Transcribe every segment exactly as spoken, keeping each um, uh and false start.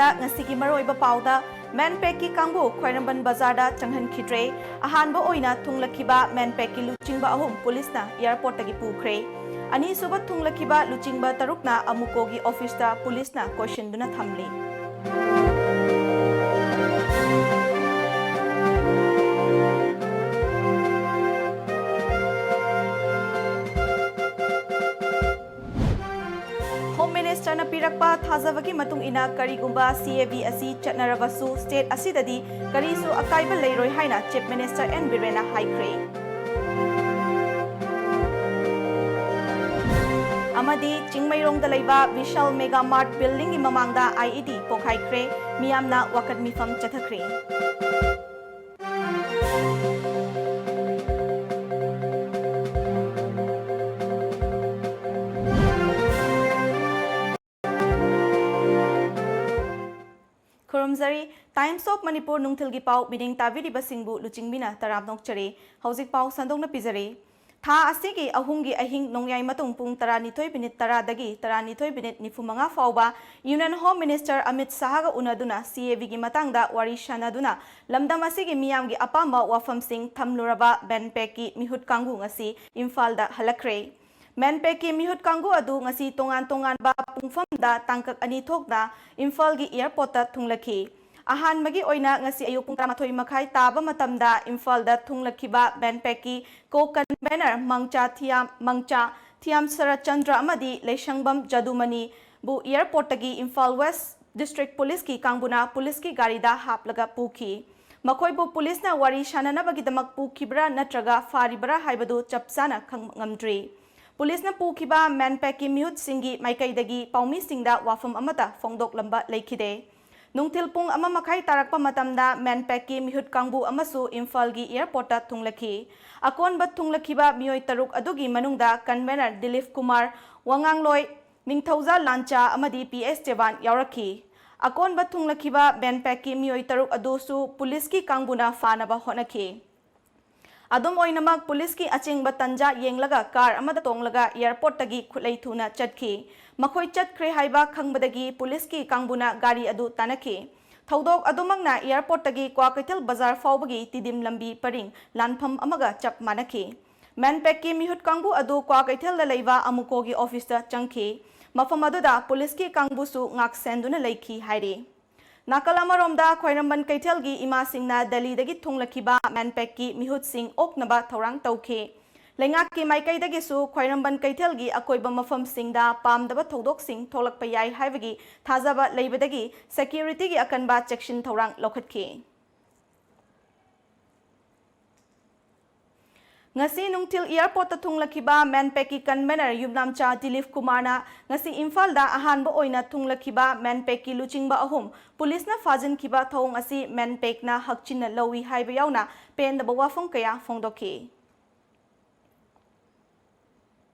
ꯂꯩꯕꯥꯛꯇ ꯉꯁꯤꯒꯤ ꯃꯔꯨꯑꯣꯏꯕ ꯄꯥꯎꯗ, ꯃꯦꯟꯄꯦꯛꯀꯤ ꯀꯥꯡꯕꯨ ꯈ꯭ꯋꯥꯏꯔꯝꯕꯟ ꯕꯖꯥꯔꯗ ꯆꯪꯍꯟꯈꯤꯗ꯭ꯔꯦ꯫ ꯑꯍꯥꯟꯕ ꯑꯣꯏꯅ ꯊꯨꯡꯂꯈꯤꯕ ꯃꯦꯟꯄꯦꯛꯀꯤ ꯂꯨꯆꯤꯡꯕ ꯑꯍꯨꯝ ꯄꯨꯂꯤꯁꯅ ꯑꯦꯌꯔꯄꯣꯔꯠꯇꯒꯤ ꯄꯨꯈ꯭ꯔꯦ꯫ ꯑꯅꯤꯁꯨꯕ ꯊꯨꯡꯂꯈꯤꯕ ꯂꯨꯆꯤꯡꯕ ꯇꯔꯨꯛꯅ ꯑꯃꯨꯀꯣꯒꯤ ꯑꯣꯐꯤꯁꯇ ꯄꯨꯂꯤꯁꯅ ꯀꯣꯏꯁꯤꯟꯗꯨꯅ ꯊꯝꯂꯤ꯫ ꯍꯣꯝ ꯃꯤꯅꯤꯁꯇꯔꯅ ꯄꯤꯔꯛꯄ ꯊꯥꯖꯕꯒꯤ ꯃꯇꯨꯡ ꯏꯟꯅ ꯀꯔꯤꯒꯨꯝꯕ ꯁꯤ ꯑꯦ ꯕꯤ ꯑꯁꯤ ꯆꯠꯅꯔꯕꯁꯨ ꯁ꯭ꯇꯦꯠ ꯑꯁꯤꯗꯗꯤ ꯀꯔꯤꯁꯨ ꯑꯀꯥꯏꯕ ꯂꯩꯔꯣꯏ ꯍꯥꯏꯅ ꯆꯤꯐ ꯃꯤꯅꯤꯁꯇꯔ ꯑꯦꯟ ꯕꯤꯔꯦꯟꯅ ꯍꯥꯏꯈ꯭ꯔꯦ꯫ ꯑꯃꯗꯤ ꯆꯤꯡꯃꯩꯔꯣꯡꯗ ꯂꯩꯕ ꯕꯤꯁꯥꯜ ꯃꯦꯒꯥ ꯃꯥꯔꯠ ꯕꯤꯜꯗꯤꯡꯒꯤ ꯃꯃꯥꯡꯗ ꯑꯥꯏ ꯏ ꯗꯤ ꯄꯣꯈꯥꯏꯈ꯭ꯔꯦ, ꯃꯤꯌꯥꯝꯅ ꯋꯥꯀꯠ ꯃꯤꯐꯝ ꯆꯠꯊꯈ꯭ꯔꯦ꯫ ꯈꯨꯔꯨꯝꯖꯔꯤ꯫ Times of Manipur ꯅꯨꯡꯊꯤꯜꯒꯤ ꯄꯥꯎ ꯃꯤꯠꯌꯦꯡ ꯇꯥꯕꯤꯔꯤꯕꯁꯤꯡꯕꯨ ꯂꯨꯆꯤꯡꯕꯤꯅ ꯇꯔꯥꯝꯅ ꯑꯣꯛꯆꯔꯤ꯫ ꯍꯧꯖꯤꯛ ꯄꯥꯎ ꯁꯟꯗꯣꯛꯅ ꯄꯤꯖꯔꯤ꯫ ꯊꯥ ꯑꯁꯤꯒꯤ ꯑꯍꯨꯝꯒꯤ ꯑꯍꯤꯡ ꯅꯣꯡꯌꯥꯏ ꯃꯇꯨꯡ ꯄꯨꯡ ꯇꯔꯥꯅꯤꯊꯣꯏ ꯃꯤꯅꯤꯠ ꯇꯔꯥꯗꯒꯤ ꯇꯔꯥꯅꯤꯊꯣꯏ ꯃꯤꯅꯤꯠ ꯅꯤꯐꯨꯃꯉꯥ ꯐꯥꯎꯕ Union Home Minister Amit ꯁꯥꯍꯒ ꯎꯅꯗꯨꯅ C A Bꯒꯤ ꯃꯇꯥꯡꯗ ꯋꯥꯔꯤ ꯁꯥꯟꯅꯗꯨꯅ ꯂꯝꯗꯝ ꯑꯁꯤꯒꯤ ꯃꯤꯌꯥꯝꯒꯤ ꯑꯄꯥꯝꯕ ꯋꯥꯐꯝꯁꯤꯡ ꯊꯝꯂꯨꯔꯕ ꯃꯦꯟꯄꯦꯛꯀꯤ ꯃꯤꯍꯨꯠ ꯀꯥꯡꯕꯨ ꯉꯁꯤ ꯏꯝꯐꯥꯜꯗ ꯍꯜꯂꯛꯈ꯭ꯔꯦ꯫ ꯃꯦꯟꯄꯦꯛꯀꯤ ꯃꯤꯍꯨꯠ ꯀꯥꯡꯕꯨ ꯑꯗꯨ ꯉꯁꯤ ꯇꯣꯉꯥꯟ ꯇꯣꯉꯥꯟꯕ ꯄꯨꯡꯐꯝꯗ ꯇꯥꯡꯀꯛ ꯑꯅꯤ ꯊꯣꯛꯅ ꯏꯝꯐꯥꯜꯒꯤ ꯑꯦꯌꯔꯄꯣꯔꯠꯇ ꯊꯨꯡꯂꯈꯤ꯫ ꯑꯍꯥꯟꯕꯒꯤ ꯑꯣꯏꯅ ꯉꯁꯤ ꯑꯌꯨꯛ ꯄꯨꯡ ꯇꯔꯥꯃꯥꯊꯣꯏ ꯃꯈꯥꯏ ꯇꯥꯕ ꯃꯇꯝꯗ ꯏꯝꯐꯥꯜꯗ ꯊꯨꯡꯂꯈꯤꯕ ꯃꯦꯟꯄꯦꯛꯀꯤ ꯀꯣ ꯀꯟꯚꯦꯅꯔ ꯃꯪꯆꯥ ꯊꯤꯌꯥꯝ, ꯃꯪꯆꯥ ꯊꯤꯌꯥꯝ ꯁꯔꯠꯆꯟꯗ꯭ꯔ ꯑꯃꯗꯤ ꯂꯩꯁꯪꯕꯝ ꯖꯗꯨꯃꯅꯤꯕꯨ ꯑꯦꯌꯔꯄꯣꯔꯠꯇꯒꯤ ꯏꯝꯐꯥꯜ ꯋꯦꯁ ꯗꯤꯁꯇ꯭ꯔꯤꯛ ꯄꯨꯂꯤꯁꯀꯤ ꯀꯥꯡꯕꯨꯅ ꯄꯨꯂꯤꯁꯀꯤ ꯒꯥꯔꯤꯗ ꯍꯥꯞꯂꯒ ꯄꯨꯈꯤ꯫ ꯃꯈꯣꯏꯕꯨ ꯄꯨꯂꯤꯁꯅ ꯋꯥꯔꯤ ꯁꯥꯟꯅꯅꯕꯒꯤꯗꯃꯛ ꯄꯨꯈꯤꯕ꯭ꯔꯥ ꯅꯠꯇ꯭ꯔꯒ ꯐꯥꯔꯤꯕ꯭ꯔꯥ ꯍꯥꯏꯕꯗꯨ ꯆꯞ ꯆꯥꯅ ꯈꯪꯕ ꯉꯝꯗ꯭ꯔꯤ꯫ ꯄꯨꯂꯤꯁꯅ ꯄꯨꯈꯤꯕ ꯃꯦꯟꯄꯦꯛꯀꯤ ꯃꯤꯍꯨꯠꯁꯤꯡꯒꯤ ꯃꯥꯏꯀꯩꯗꯒꯤ ꯄꯥꯎꯃꯤꯁꯤꯡꯗ ꯋꯥꯐꯝ ꯑꯃꯠꯇ ꯐꯣꯡꯗꯣꯛꯂꯝꯕ ꯂꯩꯈꯤꯗꯦ꯫ ꯅꯨꯡꯊꯤꯜ ꯄꯨꯡ ꯑꯃ ꯃꯈꯥꯏ ꯇꯥꯔꯛꯄ ꯃꯇꯝꯗ ꯃꯦꯟꯄꯦꯛꯀꯤ ꯃꯤꯍꯨꯠ ꯀꯥꯡꯕꯨ ꯑꯃꯁꯨ ꯏꯝꯐꯥꯜꯒꯤ ꯑꯦꯌꯔꯄꯣꯔꯠꯇ ꯊꯨꯡꯂꯈꯤ꯫ ꯑꯀꯣꯟꯕ ꯊꯨꯡꯂꯈꯤꯕ ꯃꯤꯑꯣꯏ ꯇꯔꯨꯛ ꯑꯗꯨꯒꯤ ꯃꯅꯨꯡꯗ ꯀꯟꯚꯦꯅꯔ ꯗꯤꯂꯤꯞ ꯀꯨꯃꯥꯔ, ꯋꯥꯉꯥꯡꯂꯣꯏ ꯅꯤꯡꯊꯧꯖꯥ ꯂꯥꯟꯆꯥ ꯑꯃꯗꯤ ꯄꯤ ꯑꯦꯁ ꯆꯦꯕꯥꯟ ꯌꯥꯎꯔꯛꯈꯤ꯫ ꯑꯀꯣꯟꯕ ꯊꯨꯡꯂꯈꯤꯕ ꯃꯦꯟꯄꯦꯛꯀꯤ ꯃꯤꯑꯣꯏ ꯇꯔꯨꯛ ꯑꯗꯨꯁꯨ ꯄꯨꯂꯤꯁꯀꯤ ꯀꯥꯡꯕꯨꯅ ꯐꯥꯅꯕ ꯍꯣꯠꯅꯈꯤ꯫ ꯑꯗꯨꯝ ꯑꯣꯏꯅꯃꯛ, ꯄꯨꯂꯤꯁꯀꯤ ꯑꯆꯤꯡꯕ ꯇꯟꯖꯥ ꯌꯦꯡꯂꯒ ꯀꯥꯔ ꯑꯃꯗ ꯇꯣꯡꯂꯒ ꯑꯦꯌꯔꯄꯣꯔꯠꯇꯒꯤ ꯈꯨꯠꯂꯩ ꯊꯨꯅ ꯆꯠꯈꯤ꯫ ꯃꯈꯣꯏ ꯆꯠꯈ꯭ꯔꯦ ꯍꯥꯏꯕ ꯈꯪꯕꯗꯒꯤ ꯄꯨꯂꯤꯁꯀꯤ ꯀꯥꯡꯕꯨꯅ ꯒꯥꯔꯤ ꯑꯗꯨ ꯇꯥꯟꯅꯈꯤ꯫ ꯊꯧꯗꯣꯛ ꯑꯗꯨꯃꯛꯅ ꯑꯦꯌꯔꯄꯣꯔꯠꯇꯒꯤ ꯀ꯭ꯋꯥꯀꯩꯊꯦꯜ ꯕꯖꯥꯔ ꯐꯥꯎꯕꯒꯤ ꯇꯤꯗꯤꯝ ꯂꯝꯕꯤ ꯄꯔꯤꯡ ꯂꯥꯟꯐꯝ ꯑꯃꯒ ꯆꯞ ꯃꯥꯟꯅꯈꯤ꯫ ꯃꯦꯟꯄꯦꯛꯀꯤ ꯃꯤꯍꯨꯠ ꯀꯥꯡꯕꯨ ꯑꯗꯨ ꯀ꯭ꯋꯥꯀꯩꯊꯦꯜꯗ ꯂꯩꯕ ꯑꯃꯨꯀꯣꯒꯤ ꯑꯣꯐꯤꯁꯇ ꯆꯪꯈꯤ꯫ ꯃꯐꯝ ꯑꯗꯨꯗ ꯄꯨꯂꯤꯁꯀꯤ ꯀꯥꯡꯕꯨꯁꯨ ꯉꯥꯛꯁꯦꯟꯗꯨꯅ ꯂꯩꯈꯤ ꯍꯥꯏꯔꯤ꯫ ꯅꯥꯀꯜ ꯑꯃꯔꯣꯝꯗ, ꯈ꯭ꯋꯥꯏꯔꯝꯕꯟ ꯀꯩꯊꯦꯜꯒꯤ ꯏꯃꯥꯁꯤꯡꯅ ꯗꯦꯜꯂꯤꯗꯒꯤ ꯊꯨꯡꯂꯛꯈꯤꯕ ꯃꯦꯟꯄꯦꯛꯀꯤ ꯃꯤꯍꯨꯠꯁꯤꯡ ꯑꯣꯛꯅꯕ ꯊꯧꯔꯥꯡ ꯇꯧꯈꯤ꯫ ꯂꯩꯉꯥꯛꯀꯤ ꯃꯥꯏꯀꯩꯗꯒꯤꯁꯨ ꯈ꯭ꯋꯥꯏꯔꯝꯕꯟ ꯀꯩꯊꯦꯜꯒꯤ ꯑꯀꯣꯏꯕ ꯃꯐꯝꯁꯤꯡꯗ ꯄꯥꯝꯗꯕ ꯊꯧꯗꯣꯛꯁꯤꯡ ꯊꯣꯛꯂꯛꯄ ꯌꯥꯏ ꯍꯥꯏꯕꯒꯤ ꯊꯥꯖꯕ ꯂꯩꯕꯗꯒꯤ ꯁꯦꯀ꯭ꯌꯨꯔꯤꯇꯤꯒꯤ ꯑꯀꯟꯕ ꯆꯦꯛꯁꯤꯟ ꯊꯧꯔꯥꯡ ꯂꯧꯈꯠꯈꯤ꯫ ꯉꯁꯤ ꯅꯨꯡꯊꯤꯜ ꯑꯦꯌꯔꯄꯣꯔꯠꯇ ꯊꯨꯡꯂꯛꯈꯤꯕ ꯃꯦꯟꯄꯦꯛꯀꯤ ꯀꯟꯚꯦꯅꯔ ꯌꯨꯝꯅꯥꯝꯆꯥ ꯗꯤꯂꯤꯞ ꯀꯨꯃꯥꯔꯅ ꯉꯁꯤ ꯏꯝꯐꯥꯜꯗ ꯑꯍꯥꯟꯕ ꯑꯣꯏꯅ ꯊꯨꯡꯂꯛꯈꯤꯕ ꯃꯦꯟꯄꯦꯛꯀꯤ ꯂꯨꯆꯤꯡꯕ ꯑꯍꯨꯝ ꯄꯨꯂꯤꯁꯅ ꯐꯥꯖꯤꯟꯈꯤꯕ ꯊꯧꯑꯣꯡ ꯑꯁꯤ ꯃꯦꯟꯄꯦꯛꯅ ꯍꯛꯆꯤꯟꯅ ꯂꯧꯏ ꯍꯥꯏꯕ ꯌꯥꯎꯅ ꯄꯦꯟꯗꯕ ꯋꯥꯐꯝ ꯀꯌꯥ ꯐꯣꯡꯗꯣꯛꯈꯤ꯫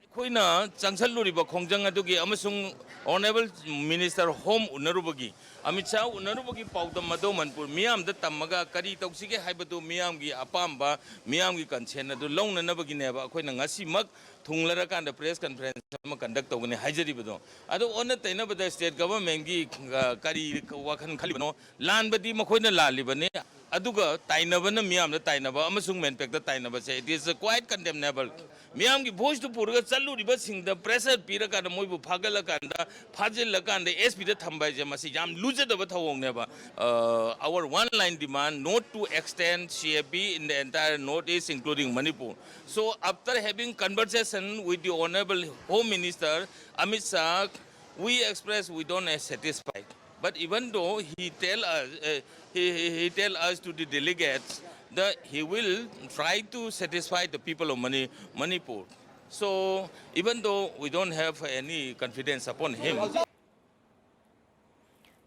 ꯑꯩꯈꯣꯏꯅ ꯆꯪꯁꯜꯂꯨꯔꯤꯕ ꯈꯣꯡꯖꯪ ꯑꯗꯨꯒꯤ ꯑꯃꯁꯨꯡ Honourable Minister Home ꯎꯅꯔꯨꯕꯒꯤ, Amit Shah ꯎꯅꯔꯨꯕꯒꯤ ꯄꯥꯎꯗꯝ ꯑꯗꯨ ꯃꯅꯤꯄꯨꯔ ꯃꯤꯌꯥꯝꯗ ꯇꯝꯃꯒ ꯀꯔꯤ ꯇꯧꯁꯤꯒꯦ ꯍꯥꯏꯕꯗꯨ ꯃꯤꯌꯥꯝꯒꯤ ꯑꯄꯥꯝꯕ, ꯃꯤꯌꯥꯝꯒꯤ consent ꯑꯗꯨ ꯂꯧꯅꯅꯕꯒꯤꯅꯦꯕ ꯑꯩꯈꯣꯏꯅ ꯉꯁꯤꯃꯛ ꯊꯨꯡꯂꯔꯀꯥꯟꯗ press conference ꯑꯃ conduct ꯇꯧꯒꯅꯤ ꯍꯥꯏꯖꯔꯤꯕꯗꯣ꯫ ꯑꯗꯨ ꯑꯣꯟꯅ ꯇꯩꯅꯕꯗ state governmentꯀꯤ, ꯑ, ꯀꯔꯤ ꯋꯥꯈꯜ ꯈꯜꯂꯤꯕꯅꯣ? ꯂꯥꯟꯕꯗꯤ ꯃꯈꯣꯏꯅ ꯂꯥꯜꯂꯤꯕꯅꯤ, ꯑꯗꯨꯒ ꯇꯥꯏꯅꯕꯅ ꯃꯤꯌꯥꯝꯗ ꯇꯥꯏꯅꯕ ꯑꯃꯁꯨꯡ ꯃꯦꯟꯄꯦꯛꯇ ꯇꯥꯏꯅꯕꯁꯦ, it is quite condemnable꯫ ꯃꯤꯌꯥꯝꯒꯤ voiceꯇꯨ ꯄꯨꯔꯒ ꯆꯠꯂꯨꯔꯤꯕꯁꯤꯡꯗ pressure ꯄꯤꯔꯀꯥꯟꯗ, ꯃꯣꯏꯕꯨ ꯐꯥꯒꯠꯂꯀꯥꯟꯗ, ꯐꯥꯖꯤꯜꯂꯀꯥꯟꯗ SPꯗ ꯊꯝꯕ ꯍꯥꯏꯁꯦ, ꯃꯁꯤ ꯌꯥꯝ ꯂꯨꯖꯗꯕ ꯊꯧꯑꯣꯡꯅꯦꯕ꯫ Uh, our one line demand not to extend CAB in the entire North East, including Manipur. So, after having conversation with the Honourable Home Minister Amit Shah, we express we don't are satisfied. But even though he tell us, uh, he, he, he tell us to the delegates that he will try to satisfy the people of Mani-, Manipur. So even though we don't have any confidence upon him,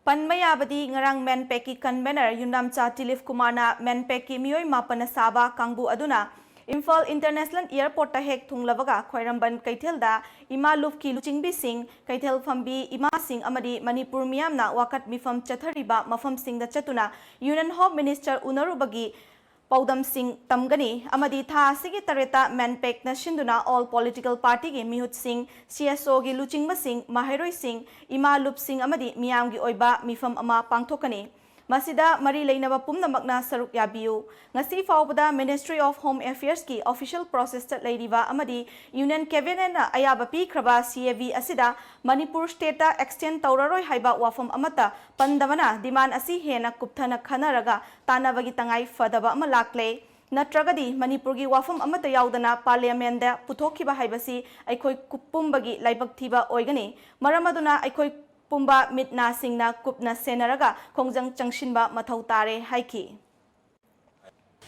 ꯄꯟꯕ ꯌꯥꯕꯗꯤ, ꯉꯔꯥꯡ ꯃꯦꯟꯄꯦꯛꯀꯤ convener ꯌꯨꯝꯅꯥꯝꯆꯥ Dilip ꯀꯨꯃꯥꯔꯅ ꯃꯦꯟꯄꯦꯛꯀꯤ ꯃꯤꯑꯣꯏ ꯃꯥꯄꯟꯅ ꯁꯥꯕ ꯀꯥꯡꯕꯨ ꯑꯗꯨꯅ Imphal international ꯑꯦꯌꯔꯄꯣꯔꯠꯇ ꯍꯦꯛ ꯊꯨꯡꯂꯕꯒ ꯈ꯭ꯋꯥꯏꯔꯝꯕꯟ ꯀꯩꯊꯦꯜꯗ ꯏꯃꯥ ꯂꯨꯞꯀꯤ ꯂꯨꯆꯤꯡꯕꯤꯁꯤꯡ, ꯀꯩꯊꯦꯜ ꯐꯝꯕꯤ ꯏꯃꯥꯁꯤꯡ ꯑꯃꯗꯤ ꯃꯅꯤꯄꯨꯔ ꯃꯤꯌꯥꯝꯅ ꯋꯥꯀꯠ ꯃꯤꯐꯝ ꯆꯠꯊꯔꯤꯕ ꯃꯐꯝꯁꯤꯡꯗ ꯆꯠꯇꯨꯅ Union Home Minister ꯎꯅꯔꯨꯕꯒꯤ ꯄꯥꯎꯗꯝꯁꯤꯡ ꯇꯝꯒꯅꯤ ꯑꯃꯗꯤ ꯊꯥ ꯑꯁꯤꯒꯤ ꯇꯔꯦꯠꯇ ꯃꯦꯟꯄꯦꯛꯅ ꯁꯤꯟꯗꯨꯅ all political partyꯒꯤ ꯃꯤꯍꯨꯠꯁꯤꯡ, CSOꯒꯤ ꯂꯨꯆꯤꯡꯕꯁꯤꯡ, ꯃꯍꯩꯔꯣꯏꯁꯤꯡ, ꯏꯃꯥ ꯂꯨꯞꯁꯤꯡ ꯑꯃꯗꯤ ꯃꯤꯌꯥꯝꯒꯤ ꯑꯣꯏꯕ ꯃꯤꯐꯝ ꯑꯃ ꯄꯥꯡꯊꯣꯛꯀꯅꯤ꯫ ꯃꯁꯤꯗ ꯃꯔꯤ ꯂꯩꯅꯕ ꯄꯨꯝꯅꯃꯛꯅ ꯁꯔꯨꯛ ꯌꯥꯕꯤꯌꯨ꯫ ꯉꯁꯤ ꯐꯥꯎꯕꯗ Ministry of Home Affairsꯀꯤ official processꯇ ꯂꯩꯔꯤꯕ ꯑꯃꯗꯤ Union Cabinetꯅ ꯑꯌꯥꯕ ꯄꯤꯈ꯭ꯔꯕ CAB ꯑꯁꯤꯗ ꯃꯅꯤꯄꯨꯔ stateꯇ extend ꯇꯧꯔꯔꯣꯏ ꯍꯥꯏꯕ ꯋꯥꯐꯝ ꯑꯃꯠꯇ ꯄꯟꯗꯕꯅ demand ꯑꯁꯤ ꯍꯦꯟꯅ ꯀꯨꯞꯊꯅ ꯈꯟꯅꯔꯒ ꯇꯥꯟꯅꯕꯒꯤ ꯇꯉꯥꯏ ꯐꯗꯕ ꯑꯃ ꯂꯥꯛꯂꯦ꯫ ꯅꯠꯇ꯭ꯔꯒꯗꯤ ꯃꯅꯤꯄꯨꯔꯒꯤ ꯋꯥꯐꯝ ꯑꯃꯠꯇ ꯌꯥꯎꯗꯅ Parliamentꯗ ꯄꯨꯊꯣꯛꯈꯤꯕ ꯍꯥꯏꯕꯁꯤ ꯑꯩꯈꯣꯏ ꯀꯨ-, ꯄꯨꯝꯕꯒꯤ ꯂꯥꯏꯕꯛ ꯊꯤꯕ ꯑꯣꯏꯒꯅꯤ꯫ ꯃꯔꯝ ꯑꯗꯨꯅ ꯑꯩꯈꯣꯏ ꯄꯨꯝꯕ ꯃꯤꯠ ꯅꯥꯁꯤꯡꯅ ꯀꯨꯞꯅ ꯁꯦꯟꯅꯔꯒ ꯈꯣꯡꯖꯪ ꯆꯪꯁꯤꯟꯕ ꯃꯊꯧ ꯇꯥꯔꯦ ꯍꯥꯏꯈꯤ꯫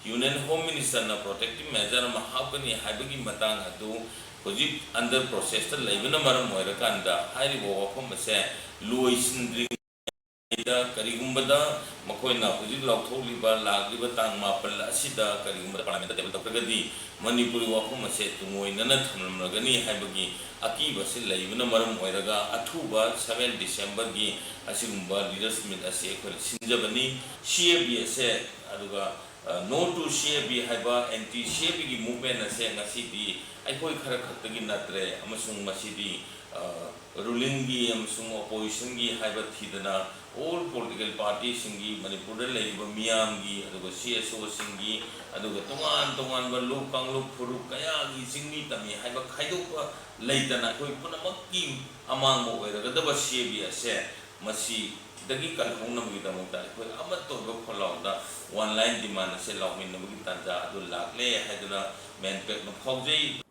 Union Home Ministerꯅ protective measure ꯑꯃ ꯍꯥꯞꯀꯅꯤ ꯍꯥꯏꯕꯒꯤ ꯃꯇꯥꯡ ꯑꯗꯨ ꯍꯧꯖꯤꯛ under processꯇ ꯂꯩꯕꯅ ꯃꯔꯝ ꯑꯣꯏꯔꯀꯥꯟꯗ ꯍꯥꯏꯔꯤꯕ ꯋꯥꯐꯝ ꯑꯁꯦ ꯂꯣꯏꯁꯤꯟꯗ꯭ꯔꯤꯉꯩꯗ ꯀꯔꯤꯒꯨꯝꯕꯗ ꯃꯈꯣꯏꯅ ꯍꯧꯖꯤꯛ ꯂꯥꯎꯊꯣꯛꯂꯤꯕ ꯂꯥꯛꯂꯤꯕ ꯇꯥꯡ ꯃꯥꯄꯜ ꯑꯁꯤꯗ ꯀꯔꯤꯒꯨꯝꯕꯗ Parliamentꯇ table ꯇꯧꯔꯒꯗꯤ ꯃꯅꯤꯄꯨꯔꯒꯤ ꯋꯥꯐꯝ ꯑꯁꯦ ꯇꯨꯡꯑꯣꯏꯅꯅ ꯊꯝꯂꯝꯂꯒꯅꯤ ꯍꯥꯏꯕꯒꯤ ꯑꯀꯤꯕ ꯑꯁꯤ ꯂꯩꯕꯅ ꯃꯔꯝ ꯑꯣꯏꯔꯒ ꯑꯊꯨꯕ seven Decemberꯒꯤ ꯑꯁꯤꯒꯨꯝꯕ leaders meet ꯑꯁꯤ ꯑꯩꯈꯣꯏꯅ ꯁꯤꯟꯖꯕꯅꯤ꯫ CAB ꯑꯁꯦ ꯑꯗꯨꯒ No to CAB ꯍꯥꯏꯕ anti CABꯒꯤ movement ꯑꯁꯦ ꯉꯁꯤꯗꯤ ꯑꯩꯈꯣꯏ ꯈꯔ ꯈꯛꯇꯒꯤ ꯅꯠꯇ꯭ꯔꯦ ꯑꯃꯁꯨꯡ ꯃꯁꯤꯗꯤ rulingꯒꯤ ꯑꯃꯁꯨꯡ oppositionꯒꯤ ꯍꯥꯏꯕ ꯊꯤꯗꯅ all political partyꯁꯤꯡꯒꯤ, ꯃꯅꯤꯄꯨꯔꯗ ꯂꯩꯔꯤꯕ ꯃꯤꯌꯥꯝꯒꯤ, ꯑꯗꯨꯒ CSOꯁꯤꯡꯒꯤ, ꯑꯗꯨꯒ ꯇꯣꯉꯥꯟ ꯇꯣꯉꯥꯟꯕ ꯂꯨꯞ ꯀꯥꯡꯂꯨꯞ ꯐꯨꯔꯨꯞ ꯀꯌꯥꯒꯤ ꯆꯤꯡꯃꯤ ꯇꯝꯃꯤ ꯍꯥꯏꯕ ꯈꯥꯏꯗꯣꯛꯄ ꯂꯩꯇꯅ ꯑꯩꯈꯣꯏ ꯄꯨꯝꯅꯃꯛꯀꯤ ꯑꯃꯥꯡꯕ ꯑꯣꯏꯔꯒꯗꯕ CAB ꯑꯁꯦ ꯃꯁꯤꯗꯒꯤ ꯀꯜꯍꯧꯅꯕꯒꯤꯗꯃꯛꯇ ꯑꯩꯈꯣꯏ ꯑꯃꯠꯇ ꯑꯣꯏꯕ ꯈꯣꯜꯂꯥꯎꯗ one line demand ꯑꯁꯦ ꯂꯥꯎꯃꯤꯟꯅꯕꯒꯤ ꯇꯥꯟꯖꯥ ꯑꯗꯨ ꯂꯥꯛꯂꯦ ꯍꯥꯏꯗꯨꯅ ꯃꯦꯟꯄꯦꯛꯅ ꯐꯥꯎꯖꯩ꯫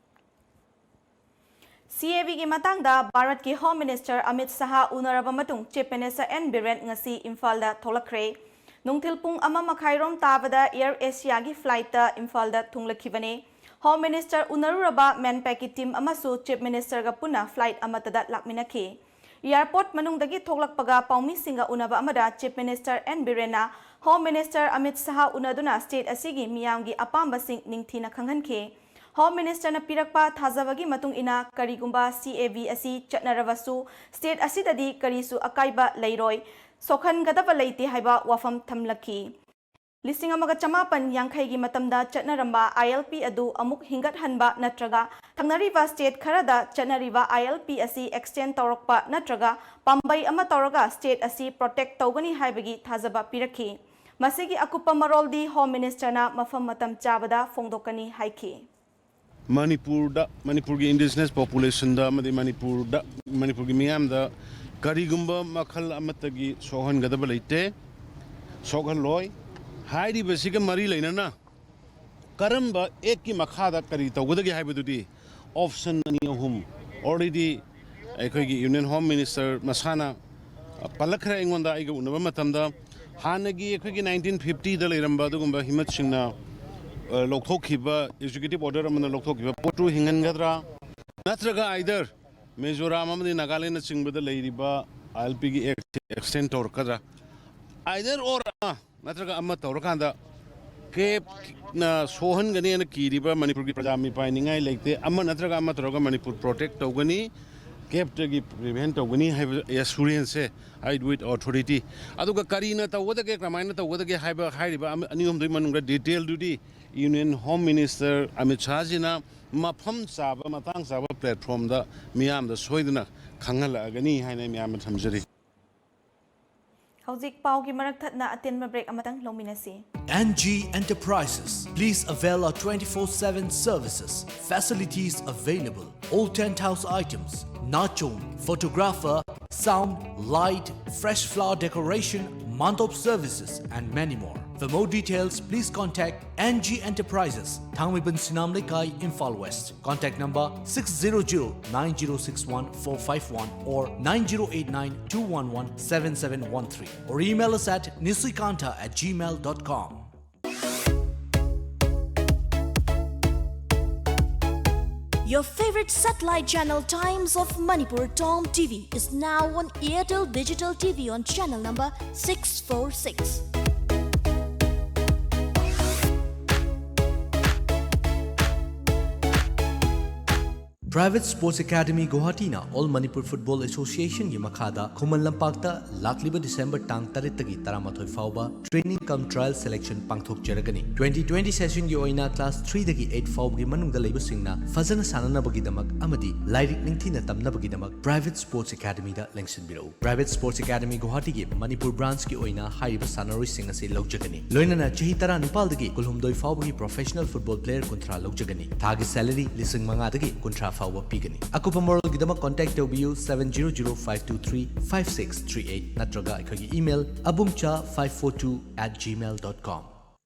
CABꯒꯤ ꯃꯇꯥꯡꯗ ꯚꯥꯔꯠꯀꯤ Home Minister ꯑꯃꯤꯠ ꯁꯍꯥ ꯎꯅꯔꯕ ꯃꯇꯨꯡ Chief Minister ꯑꯦꯟ ꯕꯤꯔꯦꯟ ꯉꯁꯤ ꯏꯝꯐꯥꯜꯗ ꯊꯣꯛꯂꯛꯈ꯭ꯔꯦ꯫ ꯅꯨꯡꯊꯤꯜ ꯄꯨꯡ ꯑꯃ ꯃꯈꯥꯏꯔꯣꯝ ꯇꯥꯕꯗ Air Asiaꯒꯤ flightꯇ ꯏꯝꯐꯥꯜꯗ ꯊꯨꯡꯂꯛꯈꯤꯕꯅꯤ꯫ Home Minister ꯎꯅꯔꯨꯔꯕ ꯃꯦꯟꯄꯦꯛꯀꯤ team ꯑꯃꯁꯨ Chief Ministerꯒ ꯄꯨꯟꯅ flight ꯑꯃꯠꯇꯗ ꯂꯥꯛꯃꯤꯟꯅꯈꯤ꯫ Airport ꯃꯅꯨꯡꯗꯒꯤ ꯊꯣꯛꯂꯛꯄꯒ ꯄꯥꯎꯃꯤꯁꯤꯡꯒ ꯎꯅꯕ ꯑꯃꯗ Chief Minister ꯑꯦꯟ ꯕꯤꯔꯦꯟꯅ Home Minister ꯑꯃꯤꯠ ꯁꯍꯥ ꯎꯅꯗꯨꯅ state ꯑꯁꯤꯒꯤ ꯃꯤꯌꯥꯝꯒꯤ ꯑꯄꯥꯝꯕꯁꯤꯡ ꯅꯤꯡꯊꯤꯅ ꯈꯪꯍꯟꯈꯤ꯫ Home Ministerꯅ ꯄꯤꯔꯛꯄ ꯊꯥꯖꯕꯒꯤ ꯃꯇꯨꯡ ꯏꯟꯅ ꯀꯔꯤꯒꯨꯝꯕ CAB ꯑꯁꯤ ꯆꯠꯅꯔꯕꯁꯨ state ꯑꯁꯤꯗꯗꯤ ꯀꯔꯤꯁꯨ ꯑꯀꯥꯏꯕ ꯂꯩꯔꯣꯏ, ꯁꯣꯛꯍꯟꯒꯗꯕ ꯂꯩꯇꯦ ꯍꯥꯏꯕ ꯋꯥꯐꯝ ꯊꯝꯂꯛꯈꯤ꯫ ꯂꯤꯁꯤꯡ ꯑꯃꯒ ꯆꯃꯥꯄꯟ ꯌꯥꯡꯈꯩꯒꯤ ꯃꯇꯝꯗ ꯆꯠꯅꯔꯝꯕ ILP ꯑꯗꯨ ꯑꯃꯨꯛ ꯍꯤꯡꯒꯠꯍꯟꯕ ꯅꯠꯇ꯭ꯔꯒ ꯊꯪꯅꯔꯤꯕ state ꯈꯔꯗ ꯆꯠꯅꯔꯤꯕ ILP ꯑꯁꯤ extend ꯇꯧꯔꯛꯄ ꯅꯠꯇ꯭ꯔꯒ ꯄꯥꯝꯕꯩ ꯑꯃ ꯇꯧꯔꯒ state ꯑꯁꯤ protect ꯇꯧꯒꯅꯤ ꯍꯥꯏꯕꯒꯤ ꯊꯥꯖꯕ ꯄꯤꯔꯛꯈꯤ꯫ ꯃꯁꯤꯒꯤ ꯑꯀꯨꯞꯄ ꯃꯔꯣꯜꯗꯤ Home Minister ꯅ ꯃꯐꯝ ꯃꯇꯝ ꯆꯥꯕꯗ ꯐꯣꯡꯗꯣꯛꯀꯅꯤ ꯍꯥꯏꯈꯤ꯫ ꯃꯅꯤꯄꯨꯔꯗ, ꯃꯅꯤꯄꯨꯔꯒꯤ indigenous population ꯗ ꯑꯃꯗꯤ ꯃꯅꯤꯄꯨꯔꯗ, ꯃꯅꯤꯄꯨꯔꯒꯤ ꯃꯤꯌꯥꯝꯗ ꯀꯔꯤꯒꯨꯝꯕ ꯃꯈꯜ ꯑꯃꯠꯇꯒꯤ ꯁꯣꯛꯍꯟꯒꯗꯕ ꯂꯩꯇꯦ, ꯁꯣꯛꯍꯜꯂꯣꯏ꯫ ꯍꯥꯏꯔꯤꯕꯁꯤꯒ ꯃꯔꯤ ꯂꯩꯅꯅ ꯀꯔꯝꯕ act ꯀꯤ ꯃꯈꯥꯗ ꯀꯔꯤ ꯇꯧꯒꯗꯒꯦ ꯍꯥꯏꯕꯗꯨꯗꯤ option ꯑꯅꯤ ꯑꯍꯨꯝ already ꯑꯩꯈꯣꯏꯒꯤ Union Home Minister ꯃꯁꯥꯅ ꯄꯜꯂꯛꯈ꯭ꯔꯦ ꯑꯩꯉꯣꯟꯗ, ꯑꯩꯒ ꯎꯅꯕ ꯃꯇꯝꯗ꯫ ꯍꯥꯟꯅꯒꯤ ꯑꯩꯈꯣꯏꯒꯤ nineteen fifty ꯗ ꯂꯩꯔꯝꯕ ꯑꯗꯨꯒꯨꯝꯕ ꯍꯤꯃꯠꯁꯤꯡꯅ, ꯑ, ꯂꯧꯊꯣꯛꯈꯤꯕ, executive order ꯑꯃꯅ ꯂꯧꯊꯣꯛꯈꯤꯕ ꯄꯣꯠꯇꯨ ꯍꯤꯡꯍꯟꯒꯗ꯭ꯔꯥ? ꯅꯠꯇ꯭ꯔꯒ either ꯃꯤꯖꯣꯔꯥꯝ ꯑꯃꯗꯤ ꯅꯥꯒꯥꯂꯦꯟꯅꯆꯤꯡꯕꯗ ꯂꯩꯔꯤꯕ ILP ꯒꯤ act extend ꯇꯧꯔꯛꯀꯗ꯭ꯔꯥ? Either or ꯑꯃ ꯅꯠꯇ꯭ꯔꯒ ꯑꯃ ꯇꯧꯔꯀꯥꯟꯗ CAPT ꯅ ꯁꯣꯛꯍꯟꯒꯅꯤ ꯍꯥꯏꯅ ꯀꯤꯔꯤꯕ ꯃꯅꯤꯄꯨꯔꯒꯤ ꯄ꯭ꯔꯖꯥ ꯃꯤꯄꯥꯏꯅꯤꯡꯉꯥꯏ ꯂꯩꯇꯦ꯫ ꯑꯃ ꯅꯠꯇ꯭ꯔꯒ ꯑꯃ ꯇꯧꯔꯒ ꯃꯅꯤꯄꯨꯔ protect ꯇꯧꯒꯅꯤ, CAPT ꯇꯒꯤ prevent ꯇꯧꯒꯅꯤ ꯍꯥꯏꯕ assurance say I do with authority꯫ ꯑꯗꯨꯒ ꯀꯔꯤꯅ ꯇꯧꯒꯗꯒꯦ, ꯀꯃꯥꯏꯅ ꯇꯧꯒꯗꯒꯦ ꯍꯥꯏꯕ, ꯍꯥꯏꯔꯤꯕ ꯑꯃ, ꯑꯅꯤ ꯑꯍꯨꯝꯗꯨꯒꯤ ꯃꯅꯨꯡꯗ detail ꯗꯨꯗꯤ Union Home Minister ꯑꯃꯤꯠ ꯁꯥꯍꯖꯤꯅ ꯃꯐꯝ ꯆꯥꯕ, ꯃꯇꯥꯡ ꯆꯥꯕ platform ꯗ ꯃꯤꯌꯥꯝꯗ ꯁꯣꯏꯗꯅ ꯈꯪꯍꯜꯂꯛꯑꯒꯅꯤ ꯍꯥꯏꯅ ꯑꯩ ꯃꯌꯥꯝꯗ ꯊꯝꯖꯔꯤ꯫ ꯍꯧꯖꯤꯛ ꯄꯥꯎꯒꯤ ꯃꯔꯛ ꯊꯠꯅ ꯑꯇꯦꯟꯕ break ꯑꯃꯇꯪ ꯂꯧꯃꯤꯟꯅꯁꯤ꯫ NG Enterprises. Please avail our twenty-four seven services. Facilities available. All tent house items, nachong, photographer, sound, light, fresh flower decoration, mandop services, and many more. For more details, please contact NG Enterprises, Thangmeiban Sinam Leikai, Imphal West. Contact number six zero zero nine zero six one four five one or nine zero eight nine two one one seven seven one three, or email us at nisuikanta at gmail dot com. Your favorite satellite channel Times of Manipur, Tom T V, is now on Airtel Digital T V on channel number six four six. Private Sports Academy Guwahati ꯅ All Manipur Football Association ꯒꯤ ꯃꯈꯥꯗ ꯈꯨꯃꯟ ꯂꯝꯄꯥꯛꯇ ꯂꯥꯛꯂꯤꯕ December ꯇꯥꯡ ꯇꯔꯦꯠꯇꯒꯤ ꯇꯔꯥꯃꯥꯊꯣꯏ ꯐꯥꯎꯕ training cum trial selection ꯄꯥꯡꯊꯣꯛꯆꯔꯒꯅꯤ꯫ Twenty twenty session ꯒꯤ ꯑꯣꯏꯅ class three ꯗꯒꯤ eight ꯐꯥꯎꯕꯒꯤ ꯃꯅꯨꯡꯗ ꯂꯩꯕꯁꯤꯡꯅ ꯐꯖꯅ ꯁꯥꯟꯅꯅꯕꯒꯤꯗꯃꯛ ꯑꯃꯗꯤ ꯂꯥꯏꯔꯤꯛ ꯅꯤꯡꯊꯤꯅ ꯇꯝꯅꯕꯒꯤꯗꯃꯛ Private Sports Academy ꯗ ꯂꯦꯡꯁꯤꯟꯕꯤꯔꯛꯎ꯫ Private Sports Academy Guwahati ꯒꯤ ꯃꯅꯤꯄꯨꯔ branch ꯀꯤ ꯑꯣꯏꯅ ꯍꯥꯏꯔꯤꯕ ꯁꯥꯟꯅꯔꯣꯏꯁꯤꯡ ꯑꯁꯤ ꯂꯧꯖꯒꯅꯤ꯫ ꯂꯣꯏꯅꯅ ꯆꯍꯤ ꯇꯔꯥꯅꯤꯄꯥꯜꯗꯒꯤ ꯀꯨꯟꯍꯨꯝꯗꯣꯏ ꯐꯥꯎꯕꯒꯤ professional football player ꯀꯨꯟꯊ꯭ꯔꯥ ꯂꯧꯖꯒꯅꯤ꯫ ꯊꯥꯒꯤ salary ꯂꯤꯁꯤꯡ ꯃꯉꯥꯗꯒꯤ ꯀꯨꯟꯊ꯭ꯔꯥ ꯐꯥꯎꯕ ꯄꯤꯒꯅꯤ꯫ ꯑꯀꯨꯞꯄ ꯃꯔꯣꯜꯒꯤꯗꯃꯛ contact ꯇꯧꯕꯤꯌꯨ seven zero zero five two three five six three eight ꯅꯠꯇ꯭ꯔꯒ ꯑꯩꯈꯣꯏꯒꯤ email abumcha five four two at gmail dot com꯫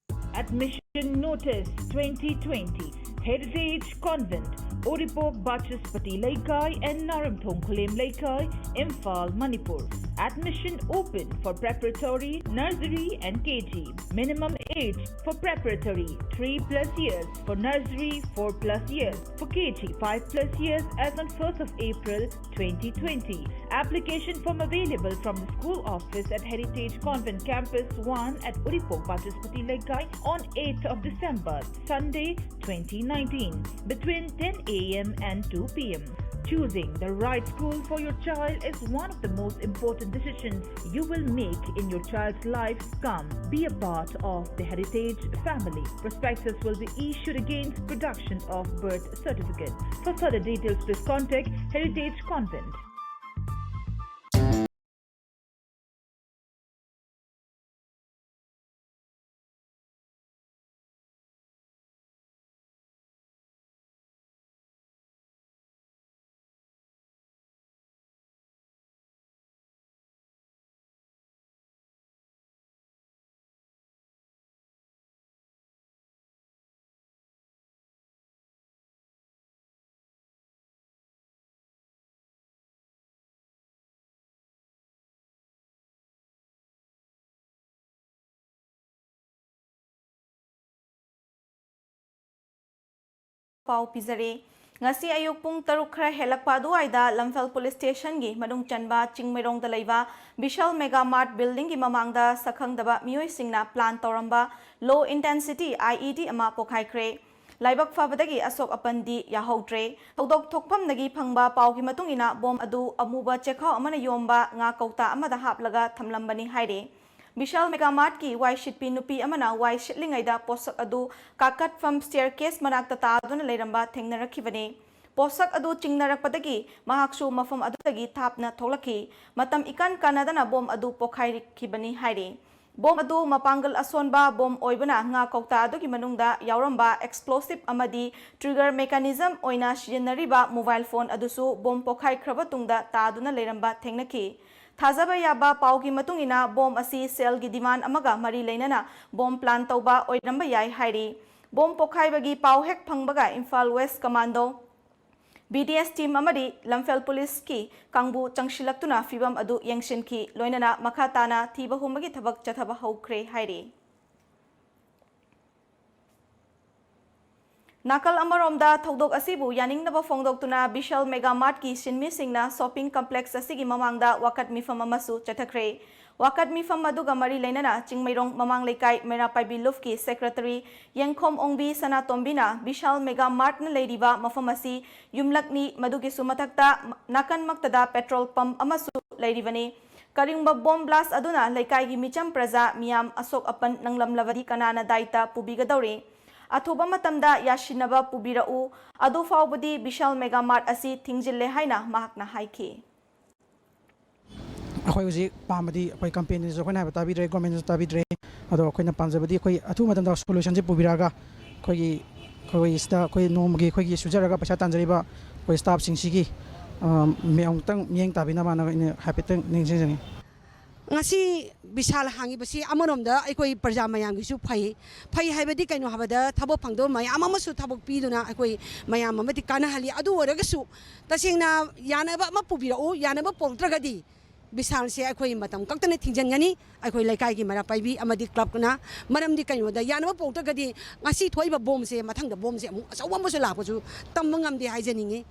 Admission Notice twenty twenty. Heritage Convent, Uripok Bachaspati Leikai and Naramthong Khulem Leikai, Imphal, Manipur. Admission open for preparatory, nursery and K G. Minimum age for preparatory three plus years, for nursery four plus years, for K G five plus years as on first of April twenty twenty. Application form available from the school office at Heritage Convent Campus one at Uripok Bachaspati Leikai on eighth of December, Sunday, twenty nineteen, between ten a m and two p m. Choosing the right school for your child is one of the most important decisions you will make in your child's life. Come, be a part of the Heritage family. Prospectus will be issued against production of birth certificate. For further details, please contact Heritage Convent. ꯄꯥꯎ ꯄꯤꯖꯔꯤ꯫ ꯉꯁꯤ ꯑꯌꯨꯛ ꯄꯨꯡ ꯇꯔꯨꯛ ꯈꯔ ꯍꯦꯜꯂꯛꯄ ꯑꯗꯨꯋꯥꯏꯗ ꯂꯝꯐꯦꯜ police ꯁ꯭ꯇꯦꯁꯟꯒꯤ ꯃꯅꯨꯡ ꯆꯟꯕ ꯆꯤꯡꯃꯩꯔꯣꯡꯗ ꯂꯩꯕ ꯕꯤꯁꯥꯜ ꯃꯦꯒꯥ ꯃꯥꯔꯠ ꯕꯤꯜꯗꯤꯡꯒꯤ ꯃꯃꯥꯡꯗ ꯁꯛꯈꯪꯗꯕ ꯃꯤꯑꯣꯏꯁꯤꯡꯅ ꯄ꯭ꯂꯥꯟ ꯇꯧꯔꯝꯕ ꯂꯣ ꯏꯟꯇꯦꯟꯁꯤꯇꯤ ꯑꯥꯏ ꯏ ꯗꯤ ꯑꯃ ꯄꯣꯈꯥꯏꯈ꯭ꯔꯦ꯫ ꯂꯥꯏꯕꯛ ꯐꯕꯗꯒꯤ ꯑꯁꯣꯛ ꯑꯄꯟꯗꯤ ꯌꯥꯍꯧꯗ꯭ꯔꯦ꯫ ꯊꯧꯗꯣꯛ ꯊꯣꯛꯐꯝꯗꯒꯤ ꯐꯪꯕ ꯄꯥꯎꯒꯤ ꯃꯇꯨꯡ ꯏꯟꯅ, ꯕꯣꯝ ꯑꯗꯨ ꯑꯃꯨꯕ ꯆꯦꯈꯥꯎ ꯑꯃꯅ ꯌꯣꯝꯕ ꯉꯥ ꯀꯧꯇꯥ ꯑꯃꯗ ꯍꯥꯞꯂꯒ ꯊꯝꯂꯝꯕꯅꯤ ꯍꯥꯏꯔꯤ꯫ ꯕꯤꯁꯥꯜ ꯃꯦꯒꯥ ꯃꯥꯔꯠꯀꯤ ꯋꯥꯏ ꯁꯤꯠꯄꯤ ꯅꯨꯄꯤ ꯑꯃꯅ ꯋꯥꯏ ꯁꯤꯠꯂꯤꯉꯩꯗ ꯄꯣꯠꯁꯛ ꯑꯗꯨ ꯀꯥꯈꯠꯐꯝ ꯁ꯭ꯇꯦꯌꯔ ꯀꯦꯁ ꯃꯅꯥꯛꯇ ꯇꯥꯗꯨꯅ ꯂꯩꯔꯝꯕ ꯊꯦꯡꯅꯔꯛꯈꯤꯕꯅꯤ꯫ ꯄꯣꯠꯁꯛ ꯑꯗꯨ ꯆꯤꯡꯅꯔꯛꯄꯗꯒꯤ ꯃꯍꯥꯛꯁꯨ ꯃꯐꯝ ꯑꯗꯨꯗꯒꯤ ꯊꯥꯞꯅ ꯊꯣꯛꯂꯛꯈꯤ꯫ ꯃꯇꯝ ꯏꯀꯥꯟ ꯀꯥꯟꯅꯗꯅ ꯕꯣꯝ ꯑꯗꯨ ꯄꯣꯈꯥꯏꯈꯤꯕꯅꯤ ꯍꯥꯏꯔꯤ꯫ ꯕꯣꯝ ꯑꯗꯨ ꯃꯄꯥꯡꯒꯜ ꯑꯁꯣꯟꯕ ꯕꯣꯝ ꯑꯣꯏꯕꯅ, ꯉꯥ ꯀꯧꯇꯥ ꯑꯗꯨꯒꯤ ꯃꯅꯨꯡꯗ ꯌꯥꯎꯔꯝꯕ ꯑꯦꯛꯁꯄ꯭ꯂꯣꯁꯤꯚ ꯑꯃꯗꯤ ꯇ꯭ꯔꯤꯒꯔ ꯃꯦꯀꯥꯅꯤꯖꯝ ꯑꯣꯏꯅ ꯁꯤꯖꯤꯟꯅꯔꯤꯕ ꯃꯣꯕꯥꯏꯜ ꯐꯣꯟ ꯑꯗꯨꯁꯨ ꯕꯣꯝ ꯄꯣꯈꯥꯏꯈ꯭ꯔꯕ ꯇꯨꯡꯗ ꯇꯥꯗꯨꯅ ꯂꯩꯔꯝꯕ ꯊꯦꯡꯅꯈꯤ꯫ ꯊꯥꯖꯕ ꯌꯥꯕ ꯄꯥꯎꯒꯤ ꯃꯇꯨꯡ ꯏꯟꯅ, ꯕꯣꯝ ꯑꯁꯤ ꯁꯦꯜꯒꯤ ꯗꯤꯃꯥꯟ ꯑꯃꯒ ꯃꯔꯤ ꯂꯩꯅꯅ ꯕꯣꯝ ꯄ꯭ꯂꯥꯟ ꯇꯧꯕ ꯑꯣꯏꯔꯝꯕ ꯌꯥꯏ ꯍꯥꯏꯔꯤ꯫ ꯕꯣꯝ ꯄꯣꯈꯥꯏꯕꯒꯤ ꯄꯥꯎ ꯍꯦꯛ ꯐꯪꯕꯒ Imphal west commando, B D S team ꯑꯃꯗꯤ ꯂꯝꯐꯦꯜ ꯄꯨꯂꯤꯁꯀꯤ ꯀꯥꯡꯕꯨ ꯆꯪꯁꯤꯜꯂꯛꯇꯨꯅ ꯐꯤꯚꯝ ꯑꯗꯨ ꯌꯦꯡꯁꯤꯟꯈꯤ, ꯂꯣꯏꯅꯅ ꯃꯈꯥ ꯇꯥꯅ ꯊꯤꯕ ꯍꯨꯝꯕꯒꯤ ꯊꯕꯛ ꯆꯠꯊꯕ ꯍꯧꯈ꯭ꯔꯦ ꯍꯥꯏꯔꯤ꯫ ꯅꯥꯀꯜ ꯑꯃꯔꯣꯝꯗ, ꯊꯧꯗꯣꯛ ꯑꯁꯤꯕꯨ ꯌꯥꯅꯤꯡꯗꯕ ꯐꯣꯡꯗꯣꯛꯇꯨꯅ ꯕꯤꯁꯥꯜ ꯃꯦꯒꯥ ꯃꯥꯔꯠꯀꯤ ꯁꯤꯟꯃꯤꯁꯤꯡꯅ ꯁꯣꯞꯄꯤꯡ ꯀꯝꯄ꯭ꯂꯦꯛꯁ ꯑꯁꯤꯒꯤ ꯃꯃꯥꯡꯗ ꯋꯥꯀꯠ ꯃꯤꯐꯝ ꯑꯃꯁꯨ ꯆꯠꯊꯈ꯭ꯔꯦ꯫ ꯋꯥꯀꯠ ꯃꯤꯐꯝ ꯑꯗꯨꯒ ꯃꯔꯤ ꯂꯩꯅꯅ ꯆꯤꯡꯃꯩꯔꯣꯡ ꯃꯃꯥꯡ ꯂꯩꯀꯥꯏ ꯃꯩꯔꯥ ꯄꯥꯏꯕꯤ ꯂꯨꯞꯀꯤ ꯁꯦꯀ꯭ꯔꯦꯇꯔꯤ ꯌꯦꯡꯈꯣꯝ ꯑꯣꯡꯕꯤ ꯁꯅꯥꯇꯣꯝꯕꯤꯅ ꯕꯤꯁꯥꯜ ꯃꯦꯒꯥ ꯃꯥꯔꯠꯅ ꯂꯩꯔꯤꯕ ꯃꯐꯝ ꯑꯁꯤ ꯌꯨꯝꯂꯛꯅꯤ, ꯃꯗꯨꯒꯤꯁꯨ ꯃꯊꯛꯇ ꯅꯥꯀꯟꯃꯛꯇꯗ ꯄꯦꯇ꯭ꯔꯣꯜ ꯄꯝꯞ ꯑꯃꯁꯨ ꯂꯩꯔꯤꯕꯅꯤ꯫ ꯀꯔꯤꯒꯨꯝꯕ ꯕꯣꯝ ꯕ꯭ꯂꯥꯁ ꯑꯗꯨꯅ ꯂꯩꯀꯥꯏꯒꯤ ꯃꯤꯆꯝ ꯄ꯭ꯔꯖꯥ ꯃꯤꯌꯥꯝ ꯑꯁꯣꯛ ꯑꯄꯟ ꯅꯪꯂꯝꯂꯕꯗꯤ ꯀꯅꯥꯅ ꯗꯥꯏꯇ ꯄꯨꯕꯤꯒꯗꯧꯔꯤ? ꯑꯊꯨꯕ ꯃꯇꯝꯗ ꯌꯥꯁꯤꯟꯅꯕ ꯄꯨꯕꯤꯔꯛꯎ, ꯑꯗꯨ ꯐꯥꯎꯕꯗꯤ ꯕꯤꯁꯥꯜ ꯃꯦꯒꯥ ꯃꯥꯔꯠ ꯑꯁꯤ ꯊꯤꯡꯖꯤꯜꯂꯦ ꯍꯥꯏꯅ ꯃꯍꯥꯛꯅ ꯍꯥꯏꯈꯤ꯫ ꯑꯩꯈꯣꯏ ꯍꯧꯖꯤꯛ ꯄꯥꯝꯕꯗꯤ ꯑꯩꯈꯣꯏ ꯀꯝꯄꯦꯅꯤꯗꯁꯨ ꯑꯩꯈꯣꯏꯅ ꯍꯥꯏꯕ ꯇꯥꯕꯤꯗ꯭ꯔꯦ, ꯒꯣꯔꯃꯦꯟꯅꯁꯨ ꯇꯥꯕꯤꯗ꯭ꯔꯦ꯫ ꯑꯗꯣ ꯑꯩꯈꯣꯏꯅ ꯄꯥꯝꯖꯕꯗꯤ ꯑꯩꯈꯣꯏ ꯑꯊꯨꯕ ꯃꯇꯝꯗ ꯁꯣꯂꯨꯁꯟꯁꯦ ꯄꯨꯕꯤꯔꯛꯑꯒ ꯑꯩꯈꯣꯏꯒꯤ, ꯑꯩꯈꯣꯏꯒꯤ ꯁꯤꯗ ꯑꯩꯈꯣꯏ ꯅꯣꯡꯃꯒꯤ ꯑꯩꯈꯣꯏꯒꯤ ꯁꯨꯖꯔꯒ ꯄꯩꯁꯥ ꯇꯥꯟꯖꯔꯤꯕ ꯑꯩꯈꯣꯏ ꯁ꯭ꯇꯥꯐꯁꯤꯡꯁꯤꯒꯤ, ꯑ, ꯃꯤ ꯑꯃꯨꯛꯇꯪ ꯃꯤꯠꯌꯦꯡ ꯇꯥꯕꯤꯅꯕꯅ ꯑꯩꯅ ꯍꯥꯏꯐꯦꯠꯇꯪ ꯅꯤꯡꯁꯤꯡꯖꯅꯤꯡꯉꯤ꯫ ꯉꯁꯤ ꯕꯤꯁꯥꯜ ꯍꯥꯡꯉꯤꯕꯁꯤ ꯑꯃꯔꯣꯝꯗ ꯑꯩꯈꯣꯏ ꯄ꯭ꯔꯖꯥ ꯃꯌꯥꯝꯒꯤꯁꯨ ꯐꯩ꯫ ꯐꯩ ꯍꯥꯏꯕꯗꯤ ꯀꯩꯅꯣ ꯍꯥꯏꯕꯗ, ꯊꯕꯛ ꯐꯪꯗꯕ ꯃꯌꯥꯝ ꯑꯃꯁꯨ ꯊꯕꯛ ꯄꯤꯗꯨꯅ ꯑꯩꯈꯣꯏ ꯃꯌꯥꯝ ꯑꯃꯗꯤ ꯀꯥꯟꯅꯍꯜꯂꯤ꯫ ꯑꯗꯨ ꯑꯣꯏꯔꯒꯁꯨ ꯇꯁꯦꯡꯅ ꯌꯥꯅꯕ ꯑꯃ ꯄꯨꯕꯤꯔꯛꯎ, ꯌꯥꯅꯕ ꯄꯨꯔꯛꯇ꯭ꯔꯒꯗꯤ ꯕꯤꯁꯥꯜꯁꯦ ꯑꯩꯈꯣꯏ ꯃꯇꯝ ꯀꯛꯇꯅ ꯊꯤꯡꯖꯤꯟꯒꯅꯤ꯫ ꯑꯩꯈꯣꯏ ꯂꯩꯀꯥꯏꯒꯤ ꯃꯩꯔꯥ ꯄꯥꯏꯕꯤ ꯑꯃꯗꯤ ꯀ꯭ꯂꯕꯅ, ꯃꯔꯝꯗꯤ ꯀꯩꯅꯣꯗ ꯌꯥꯅꯕ ꯄꯨꯔꯛꯇ꯭ꯔꯒꯗꯤ ꯉꯁꯤ ꯊꯣꯛꯏꯕ ꯕꯣꯝꯁꯦ ꯃꯊꯪꯗ ꯕꯣꯝꯁꯦ ꯑꯃꯨꯛ ꯑꯆꯧꯕ ꯑꯃꯁꯨ ꯂꯥꯛꯄꯁꯨ ꯇꯝꯕ ꯉꯝꯗꯦ ꯍꯥꯏꯖꯅꯤꯡꯉꯤ꯫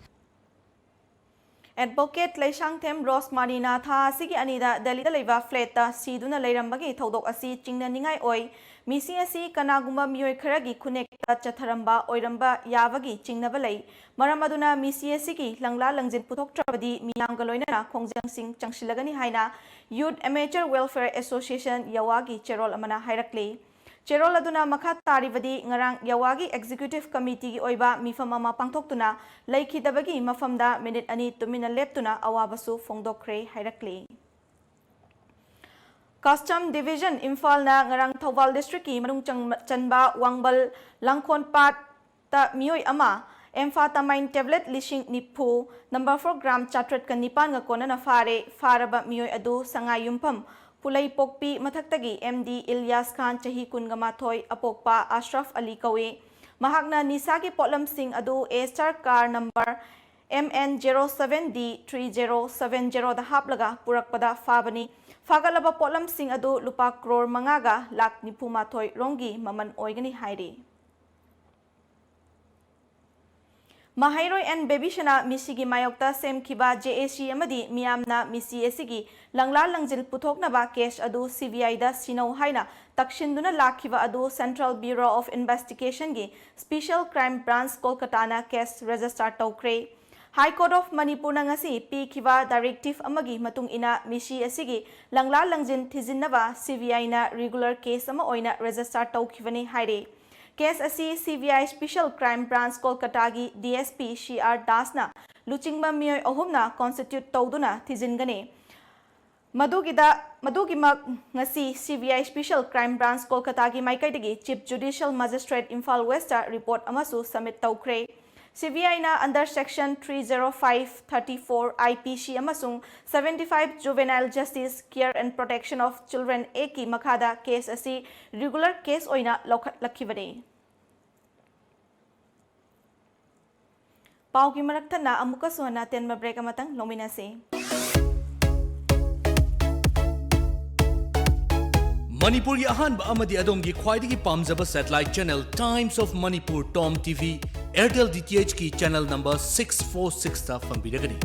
ꯑꯦꯗꯚꯣꯀꯦꯠ ꯂꯩꯁꯥꯡꯊꯦꯝ ꯔꯣꯁꯃꯥꯔꯤꯅ ꯊꯥ ꯑꯁꯤꯒꯤ ꯑꯅꯤꯗ ꯗꯦꯜꯂꯤꯗ ꯂꯩꯕ ꯐ꯭ꯂꯦꯠꯇ ꯁꯤꯗꯨꯅ ꯂꯩꯔꯝꯕꯒꯤ ꯊꯧꯗꯣꯛ ꯑꯁꯤ ꯆꯤꯡꯅꯅꯤꯡꯉꯥꯏ ꯑꯣꯏ꯫ ꯃꯤꯁꯤ ꯑꯁꯤ ꯀꯅꯥꯒꯨꯝꯕ ꯃꯤꯑꯣꯏ ꯈꯔꯒꯤ ꯈꯨꯟꯅꯦꯛꯇ ꯆꯠꯊꯔꯝꯕ ꯑꯣꯏꯔꯝꯕ ꯌꯥꯕꯒꯤ ꯆꯤꯡꯅꯕ ꯂꯩ꯫ ꯃꯔꯝ ꯑꯗꯨꯅ ꯃꯤꯁꯤ ꯑꯁꯤꯒꯤ ꯂꯪꯂꯥ ꯂꯪꯖꯤꯟ ꯄꯨꯊꯣꯛꯇ꯭ꯔꯕꯗꯤ ꯃꯤꯌꯥꯝꯒ ꯂꯣꯏꯅꯅ ꯈꯣꯡꯖꯪꯁꯤꯡ ꯆꯪꯁꯤꯜꯂꯒꯅꯤ ꯍꯥꯏꯅ Youth Amateur Welfare Association, ꯌꯋꯥꯒꯤ ꯆꯦꯔꯣꯜ ꯑꯃꯅ ꯍꯥꯏꯔꯛꯂꯤ꯫ ꯆꯦꯔꯣꯜ ꯑꯗꯨꯅ ꯃꯈꯥ ꯇꯥꯔꯤꯕꯗꯤ, ꯉꯔꯥꯡ ꯌꯋꯥꯒꯤ Executive Committeeꯒꯤ ꯑꯣꯏꯕ ꯃꯤꯐꯝ ꯑꯃ ꯄꯥꯡꯊꯣꯛꯇꯨꯅ ꯂꯩꯈꯤꯗꯕꯒꯤ ꯃꯐꯝꯗ ꯃꯤꯅꯤꯠ ꯑꯅꯤ ꯇꯨꯃꯤꯟꯅ ꯂꯦꯞꯇꯨꯅ ꯑꯋꯥꯕꯁꯨ ꯐꯣꯡꯗꯣꯛꯈ꯭ꯔꯦ ꯍꯥꯏꯔꯛꯂꯤ꯫ Custom Division ꯏꯝꯐꯥꯜꯅ ꯉꯔꯥꯡ ꯊꯧꯕꯥꯜ districtꯀꯤ ꯃꯅꯨꯡ ꯆꯪ-, ꯆꯟꯕ ꯋꯥꯡꯕꯜ ꯂꯥꯡꯈꯣꯟꯄꯥꯠꯇ ꯃꯤꯑꯣꯏ ꯑꯃ amphetamine tablet ꯂꯤꯁꯤꯡ ꯅꯤꯐꯨ, number four gram ꯆꯥꯇ꯭ꯔꯦꯠꯀ ꯅꯤꯄꯥꯟꯒ ꯀꯣꯟꯅꯅ ꯐꯥꯔꯦ꯫ ꯐꯥꯔꯕ ꯃꯤꯑꯣꯏ ꯑꯗꯨ ꯁꯉꯥꯏ ꯌꯨꯝꯐꯝ ꯄꯨꯂꯩꯄꯣꯛꯄꯤ ꯃꯊꯛꯇꯒꯤ M D ꯏꯂꯤꯌꯥꯁ ꯈꯥꯟ, ꯆꯍꯤ ꯀꯨꯟꯒ ꯃꯥꯊꯣꯏ, ꯑꯄꯣꯛꯄ ꯑꯁ꯭ꯔꯐ ꯑꯂꯤ ꯀꯧꯏ꯫ ꯃꯍꯥꯛꯅ ꯅꯤꯁꯥꯒꯤ ꯄꯣꯠꯂꯝꯁꯤꯡ ꯑꯗꯨ Eicher car number M N zero seven D three zero seven zeroꯗ ꯍꯥꯞꯂꯒ ꯄꯨꯔꯛꯄꯗ ꯐꯥꯕꯅꯤ꯫ ꯐꯥꯒꯠꯂꯕ ꯄꯣꯠꯂꯝꯁꯤꯡ ꯑꯗꯨ ꯂꯨꯄꯥ ꯀ꯭ꯔꯣꯔ ꯃꯉꯥꯒ ꯂꯥꯈ ꯅꯤꯐꯨ ꯃꯥꯊꯣꯏ ꯔꯣꯝꯒꯤ ꯃꯃꯜ ꯑꯣꯏꯒꯅꯤ ꯍꯥꯏꯔꯤ꯫ ꯃꯍꯩꯔꯣꯏ ꯑꯦꯟ ꯕꯦꯕꯤꯁꯅꯥ ꯃꯤꯁꯤꯒꯤ ꯃꯥꯌꯣꯛꯇ ꯁꯦꯝꯈꯤꯕ J A C ꯑꯃꯗꯤ ꯃꯤꯌꯥꯝꯅ ꯃꯤꯁꯤ ꯑꯁꯤꯒꯤ ꯂꯪꯂꯥ ꯂꯪꯖꯤꯜ ꯄꯨꯊꯣꯛꯅꯕ case ꯑꯗꯨ C B Iꯗ ꯁꯤꯟꯅꯧ ꯍꯥꯏꯅ ꯇꯛꯁꯤꯟꯗꯨꯅ ꯂꯥꯛꯈꯤꯕ ꯑꯗꯨ Central Bureau of Investigationꯒꯤ Special Crime Branch ꯀꯣꯜꯀꯇꯥꯅ case register ꯇꯧꯈ꯭ꯔꯦ꯫ High Court of ꯃꯅꯤꯄꯨꯔꯅ ꯉꯁꯤ ꯄꯤꯈꯤꯕ directive ꯑꯃꯒꯤ ꯃꯇꯨꯡ ꯏꯟꯅ ꯃꯤꯁꯤ ꯑꯁꯤꯒꯤ ꯂꯪꯂꯥ ꯂꯪꯖꯤꯟ ꯊꯤꯖꯤꯟꯅꯕ C B Iꯅ regular case ꯑꯃ ꯑꯣꯏꯅ register ꯇꯧꯈꯤꯕꯅꯤ ꯍꯥꯏꯔꯤ꯫ Case ꯑꯁꯤ C B I Special Crime Branch ꯀꯣꯜꯀꯇꯥꯒꯤ D S P C R ꯗꯥꯁꯅ ꯂꯨꯆꯤꯡꯕ ꯃꯤꯑꯣꯏ ꯑꯍꯨꯝꯅ constitute ꯇꯧꯗꯨꯅ ꯊꯤꯖꯤꯟꯒꯅꯤ꯫ ꯃꯗꯨꯒꯤꯗ, ꯃꯗꯨꯒꯤꯃꯛ ꯉꯁꯤ C B I Special Crime Branch ꯀꯣꯜꯀꯇꯥꯒꯤ ꯃꯥꯏꯀꯩꯗꯒꯤ Chief Judicial Magistrate Imphal Westꯇ report ꯑꯃꯁꯨ submit ꯇꯧꯈ꯭ꯔꯦ꯫ C B Iꯅ under section three zero five, thirty-four I P C ꯑꯃꯁꯨꯡ seventy-five Juvenile Justice, Care and Protection of Children Actꯀꯤ ꯃꯈꯥꯗ case ꯑꯁꯤ regular case ꯑꯣꯏꯅ ꯂꯧꯈꯠꯂꯛꯈꯤꯕꯅꯤ꯫ ꯄꯥꯎꯒꯤ ꯃꯔꯛ ꯊꯠꯅ ꯑꯃꯨꯛꯀꯁꯨ ꯍꯟꯅ ꯑꯇꯦꯟꯕ break ꯑꯃꯇꯪ ꯂꯧꯃꯤꯟꯅꯁꯤ꯫ ꯃꯅꯤꯄꯨꯔꯒꯤ ꯑꯍꯥꯟꯕ ꯑꯃꯗꯤ ꯑꯗꯣꯝꯒꯤ ꯈ꯭ꯋꯥꯏꯗꯒꯤ ꯄꯥꯝꯖꯕ satellite channel Times of Manipur, TOM T V, Airtel D T H ꯀꯤ channel number six four sixꯇ ꯐꯪꯕꯤꯔꯒꯅꯤ꯫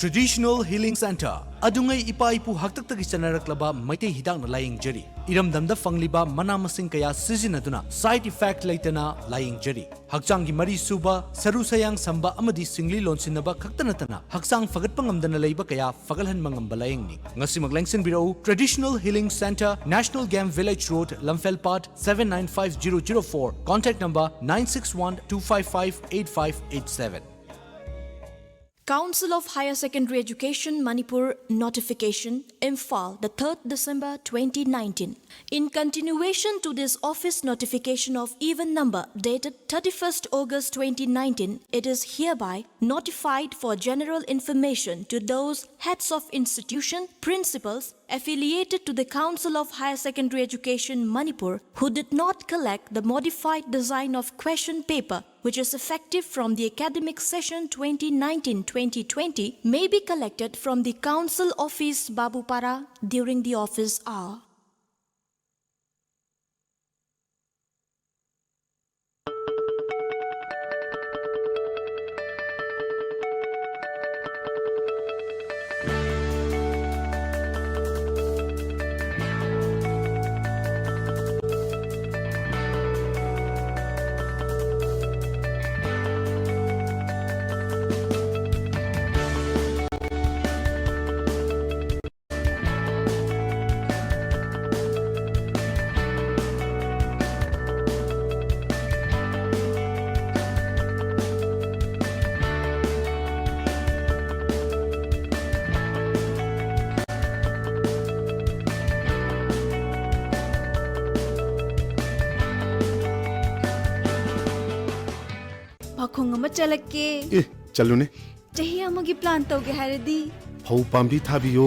Traditional Healing Center, ꯑꯗꯨꯉꯩ ꯏꯄꯥ ꯏꯄꯨ ꯍꯥꯛꯇꯛꯇꯒꯤ ꯆꯠꯅꯔꯛꯂꯕ ꯃꯩꯇꯩ ꯍꯤꯗꯥꯛꯅ ꯂꯥꯌꯦꯡꯖꯔꯤ꯫ ꯏꯔꯝꯗꯝꯗ ꯐꯪꯂꯤꯕ ꯃꯅꯥ ꯃꯁꯤꯡ ꯀꯌꯥ ꯁꯤꯖꯤꯟꯅꯗꯨꯅ side effect ꯂꯩꯇꯅ ꯂꯥꯌꯦꯡꯖꯔꯤ꯫ ꯍꯛꯆꯥꯡꯒꯤ ꯃꯔꯤ ꯁꯨꯕ, ꯁꯔꯨ ꯁꯌꯥꯡ ꯁꯝꯕ ꯑꯃꯗꯤ ꯁꯤꯡꯂꯤ ꯂꯣꯟꯁꯤꯟꯅꯕ ꯈꯛꯇ ꯅꯠꯇꯅ ꯍꯛꯆꯥꯡ ꯐꯒꯠꯄ ꯉꯝꯗꯅ ꯂꯩꯕ ꯀꯌꯥ ꯐꯒꯠꯍꯟꯕ ꯉꯝꯕ ꯂꯥꯌꯦꯡꯅꯤ꯫ ꯉꯁꯤꯃꯛ ꯂꯦꯡꯁꯤꯟꯕꯤꯔꯛꯎ꯫ Traditional Healing Center, National Game Village Road, Lamphel Pat, seven nine five zero zero four. Contact number nine six one two five five eight five eight seven. Council of Higher Secondary Education, Manipur, notification, Imphal, the third December twenty nineteen. In continuation to this office notification of even number dated thirty-first August twenty nineteen, it is hereby notified for general information to those heads of institution, principals, affiliated to the Council of Higher Secondary Education, Manipur, who did not collect the modified design of question paper, which is effective from the academic session twenty nineteen twenty twenty, may be collected from the Council Office, Babupara, during the office hour. ꯄꯥꯈꯣꯡ ꯑꯃ ꯆꯠꯂꯛꯀꯦ꯫ ꯑꯦ, ꯆꯠꯂꯨꯅꯦ꯫ ꯆꯍꯤ ꯑꯃꯒꯤ plan ꯇꯧꯒꯦ ꯍꯥꯏꯔꯗꯤ? ꯐꯧ ꯄꯥꯝꯕꯤ ꯊꯥꯕꯤꯌꯣ꯫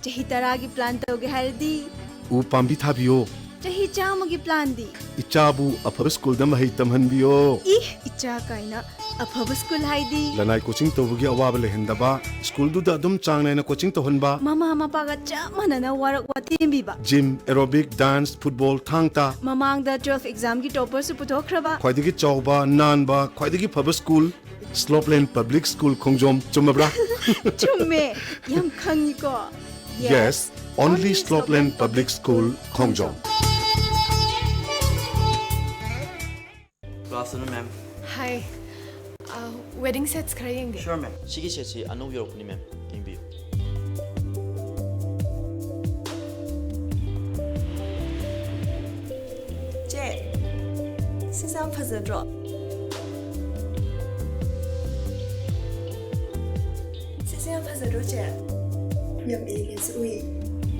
ꯆꯍꯤ ꯇꯔꯥꯒꯤ plan ꯇꯧꯒꯦ ꯍꯥꯏꯔꯗꯤ? ꯎ ꯄꯥꯝꯕꯤ ꯊꯥꯕꯤꯌꯣ꯫ ꯆꯍꯤ ꯆꯥꯝꯃꯒꯤ ꯄ꯭ꯂꯥꯟꯗꯤ? ꯏꯆꯥꯕꯨ ꯑꯐꯕ ꯁ꯭ꯀꯨꯜꯗ ꯃꯍꯩ ꯇꯝꯍꯟꯕꯤꯌꯣ꯫ ꯏ, ꯏꯆꯥ ꯀꯥꯏꯅ꯫ ꯑꯐꯕ ꯁ꯭ꯀꯨꯜ ꯍꯥꯏꯗꯤ? ꯂꯅꯥꯏ ꯀꯣꯆꯤꯡ ꯇꯧꯕꯒꯤ ꯑꯋꯥꯕ ꯂꯩꯍꯟꯗꯕ, ꯁ꯭ꯀꯨꯜꯗꯨꯗ ꯑꯗꯨꯝ ꯆꯥꯡ ꯅꯥꯏꯅ ꯀꯣꯆꯤꯡ ꯇꯧꯍꯟꯕ꯫ ꯃꯃꯥ ꯃꯄꯥꯒ ꯆꯞ ꯃꯥꯟꯅꯅ ꯋꯥꯔꯛ ꯋꯥꯇꯦꯝꯕꯤꯕ꯫ Gym, aerobic, dance, football, thang ta. ꯃꯃꯥꯡꯗ ꯇꯨꯋꯦꯜꯐ ꯑꯦꯛꯖꯥꯝꯒꯤ ꯇꯣꯄꯔꯁꯨ ꯄꯨꯊꯣꯛꯈ꯭ꯔꯕ꯫ ꯈ꯭ꯋꯥꯏꯗꯒꯤ ꯆꯥꯎꯕ, ꯅꯥꯟꯕ, ꯈ꯭ꯋꯥꯏꯗꯒꯤ ꯐꯕ ꯁ꯭ꯀꯨꯜ, ꯁ꯭ꯂꯣꯞꯂꯦꯟ ꯄꯕ꯭ꯂꯤꯛ ꯁ꯭ꯀꯨꯜ ꯈꯣꯡꯖꯣꯝ꯫ ꯆꯨꯝꯃꯕ꯭ꯔꯥ? ꯆꯨꯝꯃꯦ, ꯌꯥꯝ ꯈꯪꯉꯤꯀꯣ꯫ Yes, only Slopeland Public School, ꯈꯣꯡꯖꯣꯝ꯫ Good afternoon, ma'am. Hi. Uh, wedding sets ꯈꯔ ꯌꯦꯡꯒꯦ꯫ Sure, ma'am. ꯁꯤꯒꯤ ꯁꯦꯠꯁꯤ ꯑꯅꯧꯕ ꯌꯧꯔꯛꯄꯅꯤ, ma'am. ꯌꯦꯡꯕꯤꯌꯨ꯫ ꯆꯦ, ꯁꯤꯁꯦ ꯌꯥꯝ ꯐꯖꯗ꯭ꯔꯣ? ꯁꯤꯁꯦ ꯌꯥꯝ ꯐꯖꯗ꯭ꯔꯣ, ꯆꯦ? ꯌꯥꯝ ꯏꯪꯉꯦꯁꯨ ꯎꯏ꯫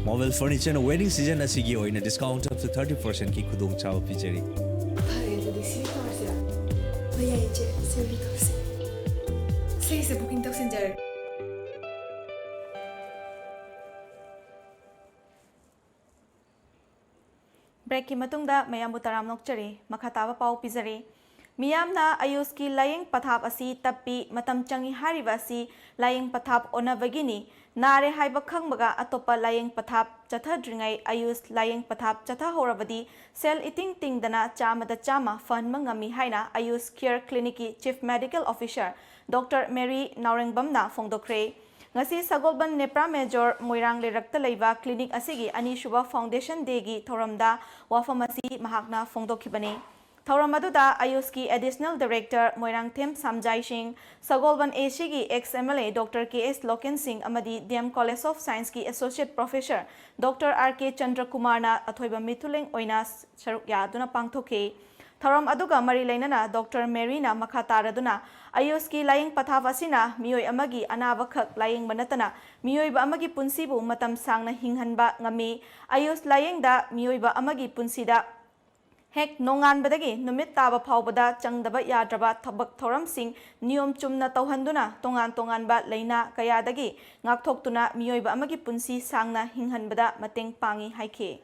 Marvel Furnitureꯅ wedding season ꯑꯁꯤꯒꯤ ꯑꯣꯏꯅ discount up to thirty percentꯀꯤ ꯈꯨꯗꯣꯡꯆꯥꯕ ꯄꯤꯖꯔꯤ꯫ ꯐꯔꯦ, ꯑꯗꯨꯗꯤ ꯁꯤ ꯇꯧꯔꯁꯤꯔꯥ? ꯍꯣꯏ, ꯌꯥꯏꯌꯦ, ꯆꯦ꯫ ꯁꯦꯝꯕꯤ ꯇꯧꯁꯦ꯫ ꯁꯤꯒꯤꯁꯦ booking ꯇꯧꯁꯤꯟꯖꯔꯒꯦ꯫ ꯕ꯭ꯔꯦꯛꯀꯤ ꯃꯇꯨꯡꯗ ꯃꯌꯥꯝꯕꯨ ꯇꯔꯥꯝꯅ ꯑꯣꯛꯆꯔꯤ꯫ ꯃꯈꯥ ꯇꯥꯕ ꯄꯥꯎ ꯄꯤꯖꯔꯤ꯫ ꯃꯤꯌꯥꯝꯅ ꯑꯌꯨꯁꯀꯤ ꯂꯥꯌꯦꯡ ꯄꯊꯥꯞ ꯑꯁꯤ ꯇꯞꯄꯤ, ꯃꯇꯝ ꯆꯪꯏ ꯍꯥꯏꯔꯤꯕ ꯑꯁꯤ ꯂꯥꯌꯦꯡ ꯄꯊꯥꯞ ꯑꯣꯟꯅꯕꯒꯤꯅꯤ꯫ ꯅꯥꯔꯦ ꯍꯥꯏꯕ ꯈꯪꯕꯒ ꯑꯇꯣꯞꯄ ꯂꯥꯌꯦꯡ ꯄꯊꯥꯞ ꯆꯠꯊꯗ꯭ꯔꯤꯉꯩ ꯑꯌꯨꯁ ꯂꯥꯌꯦꯡ ꯄꯊꯥꯞ ꯆꯠꯊꯍꯧꯔꯕꯗꯤ ꯁꯦꯜ ꯏꯇꯤꯡ ꯇꯤꯡꯗꯅ ꯆꯥꯝꯃꯗ ꯆꯥꯝꯃ ꯐꯍꯟꯕ ꯉꯝꯃꯤ ꯍꯥꯏꯅ ꯑꯌꯨꯁ ꯀꯤꯌꯔ ꯀ꯭ꯂꯤꯅꯤꯛꯀꯤ chief medical officer doctor Mary ꯅꯥꯎꯔꯦꯡꯕꯝꯅ ꯐꯣꯡꯗꯣꯛꯈ꯭ꯔꯦ꯫ ꯉꯁꯤ ꯁꯒꯣꯜꯕꯟ ꯅꯦꯄ꯭ꯔꯥ ꯃꯦꯖꯣꯔ ꯃꯣꯏꯔꯥꯡ ꯂꯩꯔꯛꯇ ꯂꯩꯕ ꯀ꯭ꯂꯤꯅꯤꯛ ꯑꯁꯤꯒꯤ ꯑꯅꯤꯁꯨꯕ ꯐꯥꯎꯟꯗꯦꯁꯟ ꯗꯦꯒꯤ ꯊꯧꯔꯝꯗ ꯋꯥꯐꯝ ꯑꯁꯤ ꯃꯍꯥꯛꯅ ꯐꯣꯡꯗꯣꯛꯈꯤꯕꯅꯤ꯫ ꯊꯧꯔꯝ ꯑꯗꯨꯗ ꯑꯌꯨꯁꯀꯤ ꯑꯦꯗꯤꯁꯅꯦꯜ ꯗꯥꯏꯔꯦꯛꯇꯔ ꯃꯣꯏꯔꯥꯡꯊꯦꯝ ꯁꯥꯝꯖꯥꯏ ꯁꯤꯡ, ꯁꯒꯣꯜꯕꯟ ꯑꯦ ꯁꯤꯒꯤ X M L A doctor K S local ꯁꯤꯡ ꯑꯃꯗꯤ ꯗꯤ ꯑꯦꯝ ꯀꯣꯂꯦꯖ ꯑꯣꯐ ꯁꯥꯏꯟꯁꯀꯤ ꯑꯦꯁꯣꯁꯤꯌꯦꯠ ꯄ꯭ꯔꯣꯐꯦꯁꯔ ꯗꯣꯛꯇꯔ ꯑꯥꯔ ꯀꯦ ꯆꯟꯗ꯭ꯔꯀꯨꯃꯥꯔꯅ ꯑꯊꯣꯏꯕ ꯃꯤꯊꯨꯂꯦꯡ ꯑꯣꯏꯅ ꯁꯔꯨꯛ ꯌꯥꯗꯨꯅ ꯄꯥꯡꯊꯣꯛꯈꯤ꯫ ꯊꯧꯔꯝ ꯑꯗꯨꯒ ꯃꯔꯤ ꯂꯩꯅꯅ ꯗꯣꯛꯇꯔ ꯃꯦꯔꯤꯅ ꯃꯈꯥ ꯇꯥꯔꯗꯨꯅ ꯑꯌꯨꯁꯀꯤ ꯂꯥꯌꯦꯡ ꯄꯊꯥꯞ ꯑꯁꯤꯅ ꯃꯤꯑꯣꯏ ꯑꯃꯒꯤ ꯑꯅꯥꯕꯈꯛ ꯂꯥꯌꯦꯡꯕ ꯅꯠꯇꯅ ꯃꯤꯑꯣꯏꯕ ꯑꯃꯒꯤ ꯄꯨꯟꯁꯤꯕꯨ ꯃꯇꯝ ꯁꯥꯡꯅ ꯍꯤꯡꯍꯟꯕ ꯉꯝꯃꯤ꯫ ꯑꯌꯨꯁ ꯂꯥꯌꯦꯡꯗ ꯃꯤꯑꯣꯏꯕ ꯑꯃꯒꯤ ꯄꯨꯟꯁꯤꯗ ꯍꯦꯛ ꯅꯣꯡꯉꯥꯟꯕꯗꯒꯤ ꯅꯨꯃꯤꯠ ꯇꯥꯕ ꯐꯥꯎꯕꯗ ꯆꯪꯗꯕ ꯌꯥꯗ꯭ꯔꯕ ꯊꯕꯛ ꯊꯧꯔꯝꯁꯤꯡ ꯅꯤꯌꯣꯝ ꯆꯨꯝꯅ ꯇꯧꯍꯟꯗꯨꯅ ꯇꯣꯉꯥꯟ ꯇꯣꯉꯥꯟꯕ ꯂꯥꯏꯅꯥ ꯀꯌꯥꯗꯒꯤ ꯉꯥꯛꯊꯣꯛꯇꯨꯅ ꯃꯤꯑꯣꯏꯕ ꯑꯃꯒꯤ ꯄꯨꯟꯁꯤ ꯁꯥꯡꯅ ꯍꯤꯡꯍꯟꯕꯗ ꯃꯇꯦꯡ ꯄꯥꯡꯏ ꯍꯥꯏꯈꯤ꯫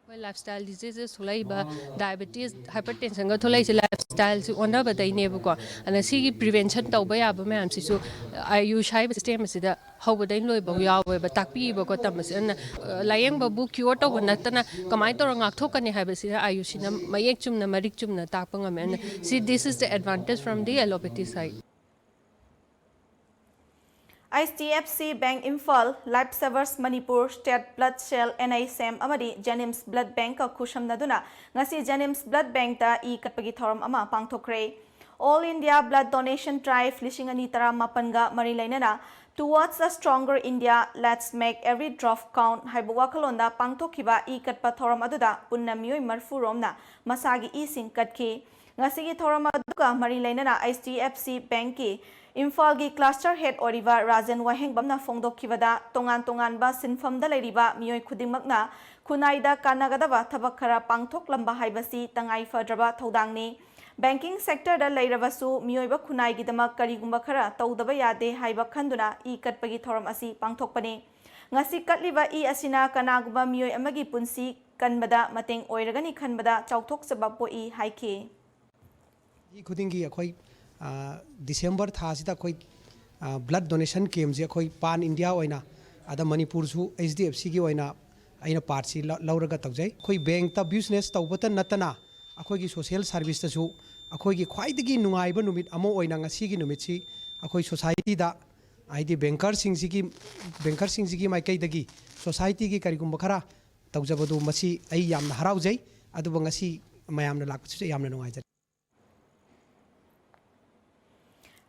ꯑꯩꯈꯣꯏ ꯂꯥꯏꯐ ꯁ꯭ꯇꯥꯏꯜ ꯗꯤꯖꯤꯖꯦꯁ ꯊꯣꯛꯂꯛꯏꯕ, ꯗꯥꯏꯕꯦꯇꯤꯁ, ꯍꯥꯏꯄꯔ ꯇꯦꯟꯁꯟꯒ ꯊꯣꯛꯂꯛꯏꯁꯦ ꯂꯥꯏꯐ ꯁ꯭ꯇꯥꯏꯜꯁꯤ ꯑꯣꯟꯅꯕꯗꯩꯅꯦꯕꯀꯣ꯫ ꯑꯗꯨꯅ ꯁꯤꯒꯤ ꯄ꯭ꯔꯤꯚꯦꯟꯁꯟ ꯇꯧꯕ ꯌꯥꯕ ꯃꯌꯥꯝꯁꯤꯁꯨ ꯑꯥꯌꯨꯁ ꯍꯥꯏꯕ ꯁꯤꯁꯇꯦꯝ ꯑꯁꯤꯗ ꯍꯧꯕꯗꯩ ꯂꯣꯏꯕꯧ ꯌꯥꯎꯋꯦꯕ ꯇꯥꯛꯄꯤꯕꯀꯣ ꯇꯝꯕꯁꯦ꯫ ꯑꯗꯨꯅ, ꯑ, ꯂꯥꯏꯌꯦꯡꯕꯕꯨ ꯀ꯭ꯌꯣꯔ ꯇꯧꯕ ꯅꯠꯇꯅ ꯀꯃꯥꯏꯅ ꯇꯧꯔꯒ ꯉꯥꯛꯊꯣꯛꯀꯅꯤ ꯍꯥꯏꯕꯁꯤꯅ ꯑꯥꯌꯨꯁꯤꯅ ꯃꯌꯦꯛ ꯆꯨꯝꯅ, ꯃꯔꯤꯛ ꯆꯨꯝꯅ ꯇꯥꯛꯄ ꯉꯝꯃꯦ꯫ ꯑꯗꯨꯅ ꯁꯤ, this is the advantage from the allopathy side. H D F C bank Imphal, life savers Manipur, state blood cell, N H M ꯑꯃꯗꯤ ꯖꯦꯅꯤꯝꯁ ꯕ꯭ꯂꯗ ꯕꯦꯡꯛꯀ ꯈꯨꯠꯁꯝꯅꯗꯨꯅ ꯉꯁꯤ ꯖꯦꯅꯤꯝꯁ ꯕ꯭ꯂꯗ ꯕꯦꯡꯛꯇ ꯏ ꯀꯠꯄꯒꯤ ꯊꯧꯔꯝ ꯑꯃ ꯄꯥꯡꯊꯣꯛꯈ꯭ꯔꯦ꯫ All India Blood Donation Drive ꯂꯤꯁꯤꯡ ꯑꯅꯤ ꯇꯔꯥꯃꯥꯄꯟꯒ ꯃꯔꯤ ꯂꯩꯅꯅ Towards a Stronger India, Let's Make Every Drop Count ꯍꯥꯏꯕ ꯋꯥꯈꯜꯂꯣꯟꯗ ꯄꯥꯡꯊꯣꯛꯈꯤꯕ ꯏ ꯀꯠꯄ ꯊꯧꯔꯝ ꯑꯗꯨꯗ ꯄꯨꯟꯅ ꯃꯤꯑꯣꯏ ꯃꯔꯤꯐꯨ ꯔꯣꯝꯅ ꯃꯁꯥꯒꯤ ꯏꯁꯤꯡ ꯀꯠꯈꯤ꯫ ꯉꯁꯤꯒꯤ ꯊꯧꯔꯝ ꯑꯗꯨꯒ ꯃꯔꯤ ꯂꯩꯅꯅ ꯑꯩꯆ ꯗꯤ ꯑꯦꯐ ꯁꯤ ꯕꯦꯡꯛꯀꯤ ꯏꯝꯐꯥꯜꯒꯤ ꯀ꯭ꯂꯁꯇꯔ ꯍꯦꯗ ꯑꯣꯏꯔꯤꯕ ꯔꯥꯖꯦꯟ ꯋꯥꯍꯦꯡꯕꯝꯅ ꯐꯣꯡꯗꯣꯛꯈꯤꯕꯗ, ꯇꯣꯉꯥꯟ ꯇꯣꯉꯥꯟꯕ ꯁꯤꯟꯐꯝꯗ ꯂꯩꯔꯤꯕ ꯃꯤꯑꯣꯏ ꯈꯨꯗꯤꯡꯃꯛꯅ ꯈꯨꯟꯅꯥꯏꯗ ꯀꯥꯟꯅꯒꯗꯕ ꯊꯕꯛ ꯈꯔ ꯄꯥꯡꯊꯣꯛꯂꯝꯕ ꯍꯥꯏꯕꯁꯤ ꯇꯉꯥꯏ ꯐꯗ꯭ꯔꯕ ꯊꯧꯗꯥꯡꯅꯤ꯫ ꯕꯦꯡꯀꯤꯡ ꯁꯦꯛꯇꯔꯗ ꯂꯩꯔꯕꯁꯨ ꯃꯤꯑꯣꯏꯕ ꯈꯨꯟꯅꯥꯏꯒꯤꯗꯃꯛ ꯀꯔꯤꯒꯨꯝꯕ ꯈꯔ ꯇꯧꯗꯕ ꯌꯥꯗꯦ ꯍꯥꯏꯕ ꯈꯟꯗꯨꯅ ꯏ ꯀꯠꯄꯒꯤ ꯊꯧꯔꯝ ꯑꯁꯤ ꯄꯥꯡꯊꯣꯛꯄꯅꯤ꯫ ꯉꯁꯤ ꯀꯠꯂꯤꯕ ꯏ ꯑꯁꯤꯅ ꯀꯅꯥꯒꯨꯝꯕ ꯃꯤꯑꯣꯏ ꯑꯃꯒꯤ ꯄꯨꯟꯁꯤ ꯀꯟꯕꯗ ꯃꯇꯦꯡ ꯑꯣꯏꯔꯒꯅꯤ ꯈꯟꯕꯗ ꯆꯥꯎꯊꯣꯛꯆꯕ ꯄꯣꯛꯏ ꯍꯥꯏꯈꯤ꯫ ꯆꯍꯤ ꯈꯨꯗꯤꯡꯒꯤ ꯑꯩꯈꯣꯏ, ꯑ, ꯗꯤꯁꯦꯝꯕꯔ ꯊꯥꯁꯤꯗ ꯑꯩꯈꯣꯏ, ꯑ, ꯕ꯭ꯂꯗ ꯗꯣꯅꯦꯁꯟ ꯀꯦꯝꯞꯁꯤ ꯑꯩꯈꯣꯏ ꯄꯥꯟ ꯏꯟꯗꯤꯌꯥ ꯑꯣꯏꯅ, ꯑꯗ ꯃꯅꯤꯄꯨꯔꯁꯨ ꯑꯩꯆ ꯗꯤ ꯑꯦꯐ ꯁꯤꯒꯤ ꯑꯣꯏꯅ ꯑꯩꯅ ꯄꯥꯔꯠꯁꯤ ꯂ-, ꯂꯧꯔꯒ ꯇꯧꯖꯩ꯫ ꯑꯩꯈꯣꯏ ꯕꯦꯡꯛꯇ ꯕꯤꯖꯤꯅꯦꯁ ꯇꯧꯕꯇ ꯅꯠꯇꯅ ꯑꯩꯈꯣꯏꯒꯤ ꯁꯣꯁꯤꯌꯦꯜ ꯁꯥꯔꯚꯤꯁꯇꯁꯨ ꯑꯩꯈꯣꯏꯒꯤ ꯈ꯭ꯋꯥꯏꯗꯒꯤ ꯅꯨꯡꯉꯥꯏꯕ ꯅꯨꯃꯤꯠ ꯑꯃ ꯑꯣꯏꯅ ꯉꯁꯤꯒꯤ ꯅꯨꯃꯤꯠꯁꯤ ꯑꯩꯈꯣꯏ ꯁꯣꯁꯥꯏꯇꯤꯗ, ꯍꯥꯏꯗꯤ ꯕꯦꯡꯀꯔꯁꯤꯡꯁꯤꯒꯤ, ꯕꯦꯡꯀꯔꯁꯤꯡꯁꯤꯒꯤ ꯃꯥꯏꯀꯩꯗꯒꯤ ꯁꯣꯁꯥꯏꯇꯤꯒꯤ ꯀꯔꯤꯒꯨꯝꯕ ꯈꯔ ꯇꯧꯖꯕꯗꯨ ꯃꯁꯤ ꯑꯩ ꯌꯥꯝꯅ ꯍꯔꯥꯎꯖꯩ꯫ ꯑꯗꯨꯕꯨ ꯉꯁꯤ ꯃꯌꯥꯝꯅ ꯂꯥꯛꯄꯁꯤꯁꯨ ꯌꯥꯝꯅ ꯅꯨꯡꯉꯥꯏꯖꯔꯦ꯫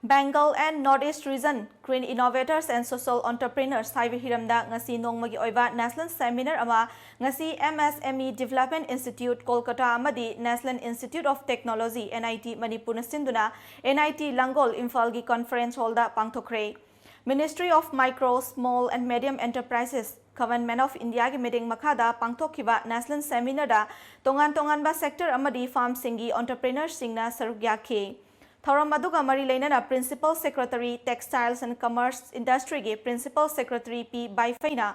Bengal and North East Region, Green Innovators and Social Entrepreneurs ꯍꯥꯏꯕ ꯍꯤꯔꯝꯗ ꯉꯁꯤ ꯅꯣꯡꯃꯒꯤ ꯑꯣꯏꯕ ꯅꯦꯁꯅꯦꯜ ꯁꯦꯃꯤꯅꯥꯔ ꯑꯃ ꯉꯁꯤ M S M E development institute Kolkata ꯑꯃꯗꯤ national institute of technology, N I T, ꯃꯅꯤꯄꯨꯔꯅ ꯁꯤꯟꯗꯨꯅ ꯑꯦꯟ ꯑꯥꯏ ꯇꯤ ꯂꯥꯡꯒꯣꯜ ꯏꯝꯐꯥꯜꯒꯤ ꯀꯟꯐꯔꯦꯟꯁ ꯍꯣꯜꯗ ꯄꯥꯡꯊꯣꯛꯈ꯭ꯔꯦ꯫ Ministry of Micro, Small and Medium Enterprises, Government of Indiaꯒꯤ ꯃꯤꯠꯌꯦꯡ ꯃꯈꯥꯗ ꯄꯥꯡꯊꯣꯛꯈꯤꯕ ꯅꯦꯁꯅꯦꯜ ꯁꯦꯃꯤꯅꯥꯔꯗ ꯇꯣꯉꯥꯟ ꯇꯣꯉꯥꯟꯕ ꯁꯦꯛꯇꯔ ꯑꯃꯗꯤ ꯐꯥꯔꯝꯁꯤꯡꯒꯤ ꯑꯣꯟꯇꯔꯄ꯭ꯔꯤꯅꯔꯁꯤꯡꯅ ꯁꯔꯨꯛ ꯌꯥꯈꯤ꯫ ꯊꯧꯔꯝ ꯑꯗꯨꯒ ꯃꯔꯤ ꯂꯩꯅꯅ Principal Secretary, Textiles and Commerce Industryꯒꯤ Principal Secretary ꯄꯤ ꯕꯥꯏꯐꯩꯅ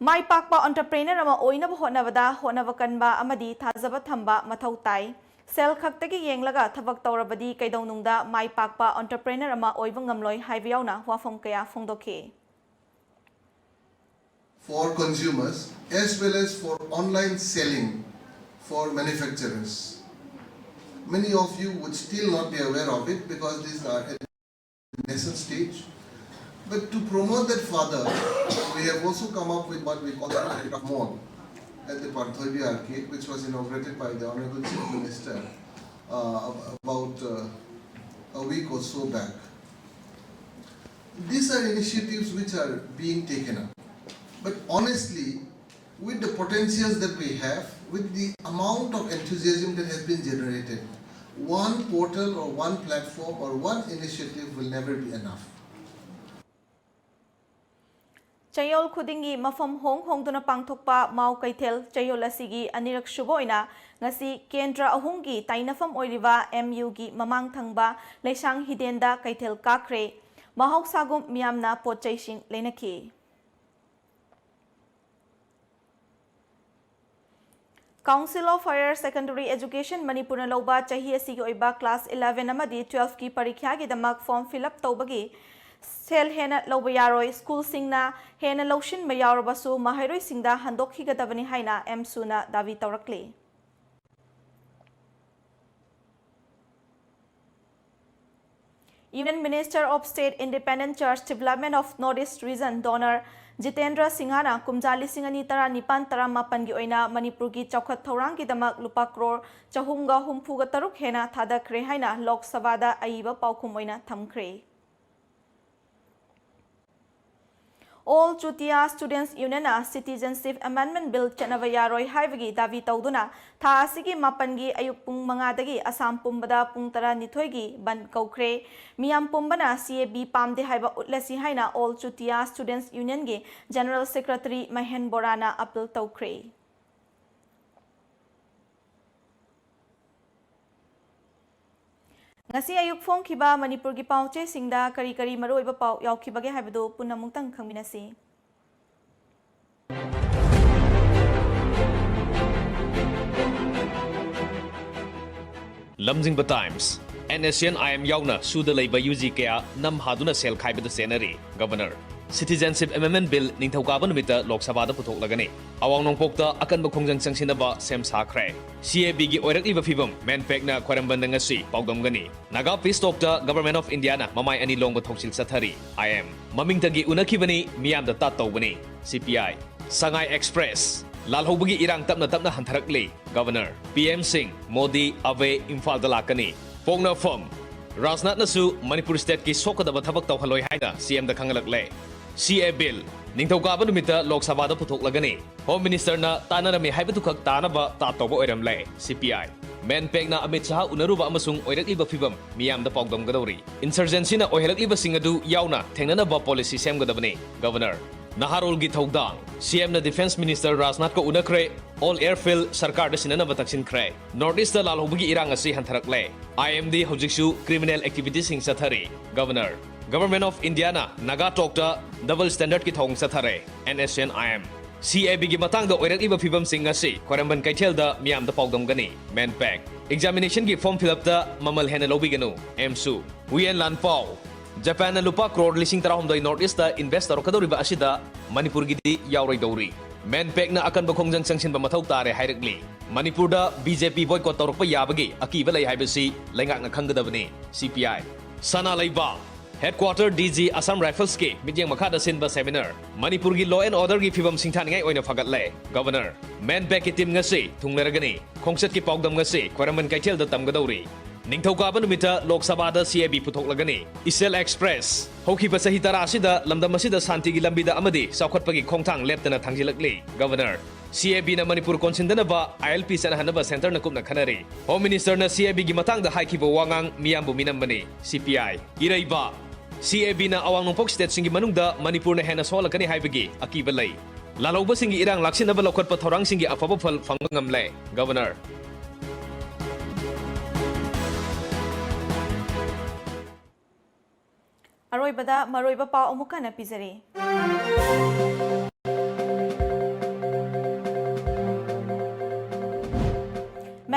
ꯃꯥꯏ ꯄꯥꯛꯄ entrepreneur ꯑꯃ ꯑꯣꯏꯅꯕ ꯍꯣꯠꯅꯕꯗ ꯍꯣꯠꯅꯕ ꯀꯟꯕ ꯑꯃꯗꯤ ꯊꯥꯖꯕ ꯊꯝꯕ ꯃꯊꯧ ꯇꯥꯏ꯫ ꯁꯦꯜ ꯈꯛꯇꯒꯤ ꯌꯦꯡꯂꯒ ꯊꯕꯛ ꯇꯧꯔꯕꯗꯤ ꯀꯩꯗꯧꯅꯨꯡꯗ ꯃꯥꯏ ꯄꯥꯛꯄ entrepreneur ꯑꯃ ꯑꯣꯏꯕ ꯉꯝꯂꯣꯏ ꯍꯥꯏꯕ ꯌꯥꯎꯅ ꯋꯥꯐꯝ ꯀꯌꯥ ꯐꯣꯡꯗꯣꯛꯈꯤ꯫ For consumers as well as for online selling for manufacturers. Many of you would still not be aware of it because these are at nascent stage. But to promote that further, we have also come up with what we call the Mall at the Parthoibi Arcade, which was inaugurated by the Honorable Chief Minister uh, about uh, a week or so back. These are initiatives which are being taken up. But honestly, with the potentials that we have, with the amount of enthusiasm that has been generated, one portal or one platform or one initiative will never be enough. ꯆꯌꯣꯜ ꯈꯨꯗꯤꯡꯒꯤ ꯃꯐꯝ ꯍꯣꯡ ꯍꯣꯡꯗꯨꯅ ꯄꯥꯡꯊꯣꯛꯄ ꯃꯥꯎ ꯀꯩꯊꯦꯜ ꯆꯌꯣꯜ ꯑꯁꯤꯒꯤ ꯑꯅꯤꯔꯛ ꯁꯨꯕ ꯑꯣꯏꯅ ꯉꯁꯤ ꯀꯦꯟꯗ꯭ꯔ ꯑꯍꯨꯝꯒꯤ ꯇꯥꯏꯅꯐꯝ ꯑꯣꯏꯔꯤꯕ ꯑꯦꯝ ꯌꯨꯒꯤ ꯃꯃꯥꯡ ꯊꯪꯕ ꯂꯩꯁꯥꯡ ꯍꯤꯗꯦꯟꯗ ꯀꯩꯊꯦꯜ ꯀꯥꯈ꯭ꯔꯦ꯫ ꯃꯍꯧꯁꯥꯒꯨꯝ ꯃꯤꯌꯥꯝꯅ ꯄꯣꯠ ꯆꯩꯁꯤꯡ ꯂꯩꯅꯈꯤ꯫ Council of Higher Secondary Education ꯃꯅꯤꯄꯨꯔꯅ ꯂꯧꯕ ꯆꯍꯤ ꯑꯁꯤꯒꯤ ꯑꯣꯏꯕ class eleven ꯑꯃꯗꯤ twelve ꯀꯤ ꯄꯔꯤꯈ꯭ꯌꯥꯒꯤꯗꯃꯛ form fill up ꯇꯧꯕꯒꯤ ꯁꯦꯜ ꯍꯦꯟꯅ ꯂꯧꯕ ꯌꯥꯔꯣꯏ꯫ ꯁ꯭ꯀꯨꯜꯁꯤꯡꯅ ꯍꯦꯟꯅ ꯂꯧꯁꯤꯟꯕ ꯌꯥꯎꯔꯕꯁꯨ ꯃꯍꯩꯔꯣꯏꯁꯤꯡꯗ ꯍꯟꯗꯣꯛꯈꯤꯒꯗꯕꯅꯤ ꯍꯥꯏꯅ ꯑꯦꯝꯁꯨꯅ Dhabi ꯇꯧꯔꯛꯂꯤ꯫ Union Minister of State Independent Church Development of North East Region Donor Jitendra ꯁꯤꯡꯍꯅ ꯀꯨꯝꯖꯥ ꯂꯤꯁꯤꯡ ꯑꯅꯤ ꯇꯔꯥꯅꯤꯄꯥꯟ ꯇꯔꯥꯃꯥꯄꯟꯒꯤ ꯑꯣꯏꯅ ꯃꯅꯤꯄꯨꯔꯒꯤ ꯆꯥꯎꯈꯠ ꯊꯧꯔꯥꯡꯒꯤꯗꯃꯛ ꯂꯨꯄꯥ ꯀ꯭ꯔꯣꯔ ꯆꯍꯨꯝꯒ ꯍꯨꯝꯐꯨꯒ ꯇꯔꯨꯛ ꯍꯦꯟꯅ ꯊꯥꯗꯈ꯭ꯔꯦ ꯍꯥꯏꯅ ꯂꯣꯛ ꯁꯚꯥꯗ ꯑꯏꯕ ꯄꯥꯎꯈꯨꯝ ꯑꯣꯏꯅ ꯊꯝꯈ꯭ꯔꯦ꯫ All Chutiya Students Union ꯅ Citizenship Amendment Bill ꯆꯠꯅꯕ ꯌꯥꯔꯣꯏ ꯍꯥꯏꯕꯒꯤ ꯗꯥꯕꯤ ꯇꯧꯗꯨꯅ ꯊꯥ ꯑꯁꯤꯒꯤ ꯃꯥꯄꯟꯒꯤ ꯑꯌꯨꯛ ꯄꯨꯡ ꯃꯉꯥꯗꯒꯤ ꯑꯁꯥꯝ ꯄꯨꯝꯕꯗ ꯄꯨꯡ ꯇꯔꯥꯅꯤꯊꯣꯏꯒꯤ ꯕꯟꯗ ꯀꯧꯈ꯭ꯔꯦ꯫ ꯃꯤꯌꯥꯝ ꯄꯨꯝꯕꯅ C A B ꯄꯥꯝꯗꯦ ꯍꯥꯏꯕ ꯎꯠꯂꯁꯤ ꯍꯥꯏꯅ All Chutiya Students Union ꯒꯤ General Secretary ꯃꯍꯦꯟ ꯕꯣꯔꯥꯅ appeal ꯇꯧꯈ꯭ꯔꯦ꯫ ꯉꯁꯤ ꯑꯌꯨꯛ ꯐꯣꯡꯈꯤꯕ ꯃꯅꯤꯄꯨꯔꯒꯤ ꯄꯥꯎ ꯆꯦꯁꯤꯡꯗ ꯀꯔꯤ ꯀꯔꯤ ꯃꯔꯨꯑꯣꯏꯕ ꯄꯥꯎ ꯌꯥꯎꯈꯤꯕꯒꯦ ꯍꯥꯏꯕꯗꯨ ꯄꯨꯟꯅ ꯑꯃꯨꯛꯇꯪ ꯈꯪꯃꯤꯟꯅꯁꯤ꯫ ꯂꯝꯖꯤꯡꯕ times. And S C and I M ꯌꯥꯎꯅ ꯁꯨꯗ ꯂꯩꯕ ꯌꯨ ꯖꯤ ꯀꯌꯥ ꯅꯝ ꯍꯥꯗꯨꯅ ꯁꯦꯜ ꯈꯥꯏꯕꯗ ꯆꯦꯟꯅꯔꯤ꯫ ꯒꯕꯔꯅꯔ꯫ ꯁꯤꯇꯤꯖꯦꯟꯁꯤꯞ ꯑꯦꯃꯦꯟꯗꯃꯦꯟꯠ ꯕꯤꯜ ꯅꯤꯡꯊꯧꯀꯥꯕ ꯅꯨꯃꯤꯠꯇ ꯂꯣꯛ ꯁꯚꯥꯗ ꯄꯨꯊꯣꯛꯂꯒꯅꯤ꯫ ꯑꯋꯥꯡ ꯅꯣꯡꯄꯣꯛꯇ ꯑꯀꯟꯕ ꯈꯣꯡꯖꯪ ꯆꯪꯁꯤꯟꯅꯕ ꯁꯦꯝ ꯁꯥꯈ꯭ꯔꯦ꯫ ꯁꯤ ꯑꯦ ꯕꯤꯒꯤ ꯑꯣꯏꯔꯛꯂꯤꯕ ꯐꯤꯕꯝ ꯃꯦꯟꯄꯦꯛꯅ ꯈ꯭ꯋꯥꯏꯔꯝꯕꯟꯗ ꯉꯁꯤ ꯄꯥꯎꯗꯝꯒꯅꯤ꯫ ꯅꯥꯒꯥ ꯄꯤꯁ ꯇꯣꯛꯇ ꯒꯕꯔꯃꯦꯟ ꯑꯣꯐ ꯏꯟꯗꯤꯌꯥꯅ ꯃꯃꯥꯏ ꯑꯅꯤ ꯂꯣꯡꯕ ꯊꯧꯁꯤꯜ ꯆꯠꯊꯔꯤ꯫ ꯑꯥꯏ ꯑꯦꯝ꯫ ꯃꯃꯤꯡꯇꯒꯤ ꯎꯅꯈꯤꯕꯅꯤ, ꯃꯤꯌꯥꯝꯗ ꯇꯥꯠ ꯇꯧꯕꯅꯤ꯫ ꯁꯤ ꯄꯤ ꯑꯥꯏ꯫ Sangai express. ꯂꯥꯜꯍꯧꯕꯒꯤ ꯏꯔꯥꯡ ꯇꯞꯅ ꯇꯞꯅ ꯍꯟꯊꯔꯛꯂꯤ꯫ ꯒꯕꯔꯅꯔ꯫ ꯄꯤ ꯑꯦꯝ ꯁꯤꯡ, ꯃꯣꯗꯤ, ꯑꯕꯦ ꯏꯝꯐꯥꯜꯗ ꯂꯥꯛꯀꯅꯤ꯫ ꯄꯣꯛꯅꯐꯝ꯫ ꯔꯥꯖꯅꯥꯊꯅꯁꯨ ꯃꯅꯤꯄꯨꯔ ꯁ꯭ꯇꯦꯠꯀꯤ ꯁꯣꯛꯀꯗꯕ ꯊꯕꯛ ꯇꯧꯍꯜꯂꯣꯏ ꯍꯥꯏꯅ ꯁꯤ ꯑꯦꯝꯗ ꯈꯪꯍꯜꯂꯛꯂꯦ꯫ ꯁꯤ ꯑꯦ ꯕꯤꯜ ꯅꯤꯡꯊꯧꯀꯥꯕ ꯅꯨꯃꯤꯠꯇ ꯂꯣꯛ ꯁꯚꯥꯗ ꯄꯨꯊꯣꯛꯂꯒꯅꯤ꯫ ꯍꯣꯝ ꯃꯤꯅꯤꯁꯇꯔꯅ ꯇꯥꯟꯅꯔꯝꯃꯤ ꯍꯥꯏꯕꯗꯨꯈꯛ ꯇꯥꯅꯕ ꯇꯥꯠ ꯇꯧꯕ ꯑꯣꯏꯔꯝꯂꯦ꯫ ꯁꯤ ꯄꯤ ꯑꯥꯏ꯫ ꯃꯦꯟꯄꯦꯛꯅ ꯑꯃꯤꯠ ꯁꯍꯥ ꯎꯅꯔꯨꯕ ꯑꯃꯁꯨꯡ ꯑꯣꯏꯔꯛꯂꯤꯕ ꯐꯤꯕꯝ ꯃꯤꯌꯥꯝꯗ ꯄꯥꯎꯗꯝꯒꯗꯧꯔꯤ꯫ ꯏꯟꯁꯔꯖꯦꯟꯁꯤꯅ ꯑꯣꯏꯍꯜꯂꯛꯂꯤꯕꯁꯤꯡ ꯑꯗꯨ ꯌꯥꯎꯅ ꯊꯦꯡꯅꯅꯕ ꯄꯣꯂꯤꯁꯤ ꯁꯦꯝꯒꯗꯕꯅꯤ꯫ ꯒꯕꯔꯅꯔ꯫ ꯅꯍꯥꯔꯣꯜꯒꯤ ꯊꯧꯗꯥꯡ꯫ ꯁꯤ ꯑꯦꯝꯅ ꯗꯤꯐꯦꯟꯁ ꯃꯤꯅꯤꯁꯇꯔ ꯔꯥꯖꯅꯥꯊꯀ ꯎꯅꯈ꯭ꯔꯦ꯫ ꯑꯣꯜ ꯑꯦꯌꯔꯐꯤꯜꯗ ꯁꯔꯀꯥꯔꯗ ꯁꯤꯟꯅꯅꯕ ꯇꯛꯁꯤꯟꯈ꯭ꯔꯦ꯫ ꯅꯣꯔꯠ ꯏꯁꯇ ꯂꯥꯜꯍꯧꯕꯒꯤ ꯏꯔꯥꯡ ꯑꯁꯤ ꯍꯟꯊꯔꯛꯂꯦ꯫ ꯑꯥꯏ ꯑꯦꯝꯗꯤ ꯍꯧꯖꯤꯛꯁꯨ ꯀ꯭ꯔꯤꯃꯤꯅꯦꯜ ꯑꯦꯛꯇꯤꯚꯤꯇꯤꯁꯤꯡ ꯆꯠꯊꯔꯤ꯫ Governor. Government of Indian Naga ꯇꯣꯛꯇ ꯗꯕꯜ ꯁ꯭ꯇꯦꯟꯗꯔꯗꯀꯤ ꯊꯧꯑꯣꯡ ꯆꯠꯊꯔꯦ꯫ N S N I M. C A ꯕꯤꯒꯤ ꯃꯇꯥꯡꯗ ꯑꯣꯏꯔꯛꯂꯤꯕ ꯐꯤꯕꯝꯁꯤꯡ ꯑꯁꯤ ꯈ꯭ꯋꯥꯏꯔꯝꯕꯟ ꯀꯩꯊꯦꯜꯗ ꯃꯤꯌꯥꯝꯗ ꯄꯥꯎꯗꯝꯒꯅꯤ꯫ ꯃꯦꯟꯄꯦꯛ꯫ ꯑꯦꯛꯖꯥꯃꯤꯅꯦꯁꯟꯒꯤ ꯐꯣꯔꯝ ꯐꯤꯜ ꯑꯞꯇ ꯃꯃꯜ ꯍꯦꯟꯅ ꯂꯧꯕꯤꯒꯅꯨ꯫ ꯑꯦꯝꯁꯨ꯫ ꯍꯨꯌꯦꯟ ꯂꯥꯟꯄꯥꯎ꯫ ꯖꯄꯥꯟꯅ ꯂꯨꯄꯥ ꯀ꯭ꯔꯣꯔ ꯂꯤꯁꯤꯡ ꯇꯔꯥꯍꯨꯝꯗꯣꯏ ꯅꯣꯔꯠ ꯏꯁꯇ ꯏꯟꯚꯦꯁ ꯇꯧꯔꯛꯀꯗꯧꯔꯤꯕ ꯑꯁꯤꯗ ꯃꯅꯤꯄꯨꯔꯒꯤꯗꯤ ꯌꯥꯎꯔꯣꯏꯗꯧꯔꯤ꯫ ꯃꯦꯟꯄꯦꯛꯅ ꯑꯀꯟꯕ ꯈꯣꯡꯖꯪ ꯆꯪꯁꯤꯟꯕ ꯃꯊꯧ ꯇꯥꯔꯦ ꯍꯥꯏꯔꯛꯂꯤ꯫ ꯃꯅꯤꯄꯨꯔꯗ ꯕꯤ ꯖꯦ ꯄꯤ ꯕꯣꯏꯀꯣꯠ ꯇꯧꯔꯛꯄ ꯌꯥꯕꯒꯤ ꯑꯀꯤꯕ ꯂꯩ ꯍꯥꯏꯕꯁꯤ ꯂꯩꯉꯥꯛꯅ ꯈꯪꯒꯗꯕꯅꯤ꯫ ꯁꯤ ꯄꯤ ꯑꯥꯏ꯫ ꯁꯅꯥ ꯂꯩꯕꯥꯛ꯫ ꯍꯦꯗꯀ꯭ꯋꯥꯇꯔ ꯗꯤ ꯖꯤ ꯑꯁꯥꯝ ꯔꯥꯏꯐꯜꯁꯀꯤ ꯃꯤꯠꯌꯦꯡ ꯃꯈꯥꯗ ꯁꯤꯟꯕ ꯁꯦꯃꯤꯅꯥꯔ꯫ ꯃꯅꯤꯄꯨꯔꯒꯤ ꯂꯣ ꯑꯦꯟ ꯑꯣꯔꯗꯔꯒꯤ ꯐꯤꯕꯝ ꯁꯤꯡꯊꯥꯅꯤꯡꯉꯥꯏ ꯑꯣꯏꯅ ꯐꯒꯠꯂꯦ꯫ ꯒꯕꯔꯅꯔ꯫ ꯃꯦꯟꯄꯦꯛꯀꯤ ꯇꯤꯝ ꯉꯁꯤ ꯊꯨꯡꯂꯔꯒꯅꯤ꯫ ꯈꯣꯡꯆꯠꯀꯤ ꯄꯥꯎꯗꯝ ꯉꯁꯤ ꯈ꯭ꯋꯥꯏꯔꯝꯕꯟ ꯀꯩꯊꯦꯜꯗ ꯇꯝꯒꯗꯧꯔꯤ꯫ ꯅꯤꯡꯊꯧꯀꯥꯕ ꯅꯨꯃꯤꯠꯇ ꯂꯣꯛ ꯁꯚꯥꯗ ꯁꯤ ꯑꯦ ꯕꯤ ꯄꯨꯊꯣꯛꯂꯒꯅꯤ꯫ ꯏꯆꯦꯜ ꯑꯦꯛꯁꯄ꯭ꯔꯦꯁ꯫ ꯍꯧꯈꯤꯕ ꯆꯍꯤ ꯇꯔꯥ ꯑꯁꯤꯗ ꯂꯝꯗꯝ ꯑꯁꯤꯗ ꯁꯥꯟꯇꯤꯒꯤ ꯂꯝꯕꯤꯗ ꯑꯃꯗꯤ ꯆꯥꯎꯈꯠꯄꯒꯤ ꯈꯣꯡꯊꯥꯡ ꯂꯦꯞꯇꯅ ꯊꯥꯡꯖꯤꯜꯂꯛꯂꯤ꯫ ꯒꯕꯔꯅꯔ꯫ ꯁꯤ ꯑꯦ ꯕꯤꯅ ꯃꯅꯤꯄꯨꯔ ꯀꯣꯟꯁꯤꯟꯗꯅꯕ ꯑꯥꯏ ꯑꯦꯜ ꯄꯤ ꯆꯠꯅꯍꯟꯅꯕ ꯁꯦꯟꯇꯔꯅ ꯀꯨꯞꯅ ꯈꯟꯅꯔꯤ꯫ ꯍꯣꯝ ꯃꯤꯅꯤꯁꯇꯔꯅ ꯁꯤ ꯑꯦ ꯕꯤꯒꯤ ꯃꯇꯥꯡꯗ ꯍꯥꯏꯈꯤꯕ ꯋꯥꯉꯥꯡ ꯃꯤꯌꯥꯝꯕꯨ ꯃꯤꯅꯝꯕꯅꯤ꯫ ꯁꯤ ꯄꯤ ꯑꯥꯏ꯫ ꯏꯔꯩꯕꯥꯛ꯫ ꯁꯤ ꯑꯦ ꯕꯤꯅ ꯑꯋꯥꯡ ꯅꯣꯡꯄꯣꯛ ꯁ꯭ꯇꯦꯠꯁꯤꯡꯒꯤ ꯃꯅꯨꯡꯗ ꯃꯅꯤꯄꯨꯔꯅ ꯍꯦꯟꯅ ꯁꯣꯛꯍꯜꯂꯛꯀꯅꯤ ꯍꯥꯏꯕꯒꯤ ꯑꯀꯤꯕ ꯂꯩ꯫ ꯂꯥꯜꯍꯧꯕꯁꯤꯡꯒꯤ ꯏꯔꯥꯡ ꯂꯥꯛꯁꯤꯟꯅꯕ ꯂꯧꯈꯠꯄ ꯊꯧꯔꯥꯡꯁꯤꯡꯒꯤ ꯑꯐꯕ ꯐꯜ ꯐꯪꯕ ꯉꯝꯂꯦ꯫ ꯒꯕꯔꯅꯔ꯫ ꯑꯔꯣꯏꯕꯗ ꯃꯔꯨꯑꯣꯏꯕ ꯄꯥꯎ ꯑꯃꯨꯛ ꯍꯟꯅ ꯄꯤꯖꯔꯤ꯫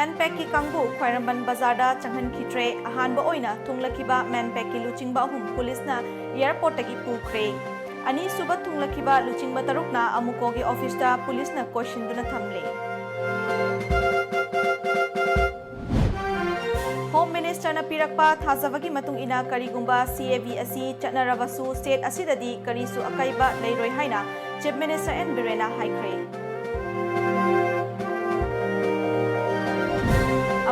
ꯃꯦꯟꯄꯦꯛꯀꯤ ꯀꯥꯡꯕꯨ ꯈ꯭ꯋꯥꯏꯔꯝꯕꯟ ꯕꯖꯥꯔꯗ ꯆꯪꯍꯟꯈꯤꯗ꯭ꯔꯦ꯫ ꯑꯍꯥꯟꯕ ꯑꯣꯏꯅ ꯊꯨꯡꯂꯈꯤꯕ ꯃꯦꯟꯄꯦꯛꯀꯤ ꯂꯨꯆꯤꯡꯕ ꯑꯍꯨꯝ ꯄꯨꯂꯤꯁꯅ ꯑꯦꯌꯔꯄꯣꯔꯠꯇꯒꯤ ꯄꯨꯈ꯭ꯔꯦ꯫ ꯑꯅꯤꯁꯨꯕ ꯊꯨꯡꯂꯈꯤꯕ ꯂꯨꯆꯤꯡꯕ ꯇꯔꯨꯛꯅ ꯑꯃꯨꯀꯣꯒꯤ ꯑꯣꯐꯤꯁꯇ ꯄꯨꯂꯤꯁꯅ ꯀꯣꯏꯁꯤꯟꯗꯨꯅ ꯊꯝꯂꯦ꯫ ꯍꯣꯝ ꯃꯤꯅꯤꯁꯇꯔꯅ ꯄꯤꯔꯛꯄ ꯊꯥꯖꯕꯒꯤ ꯃꯇꯨꯡ ꯏꯟꯅ ꯀꯔꯤꯒꯨꯝꯕ ꯁꯤ ꯑꯦ ꯕꯤ ꯑꯁꯤ ꯆꯠꯅꯔꯕꯁꯨ ꯁ꯭ꯇꯦꯠ ꯑꯁꯤꯗꯗꯤ ꯀꯔꯤꯁꯨ ꯑꯀꯥꯏꯕ ꯂꯩꯔꯣꯏ ꯍꯥꯏꯅ ꯆꯤꯐ ꯃꯤꯅꯤꯁꯇꯔ ꯑꯦꯟ ꯕꯤꯔꯦꯟꯅ ꯍꯥꯏꯈ꯭ꯔꯦ꯫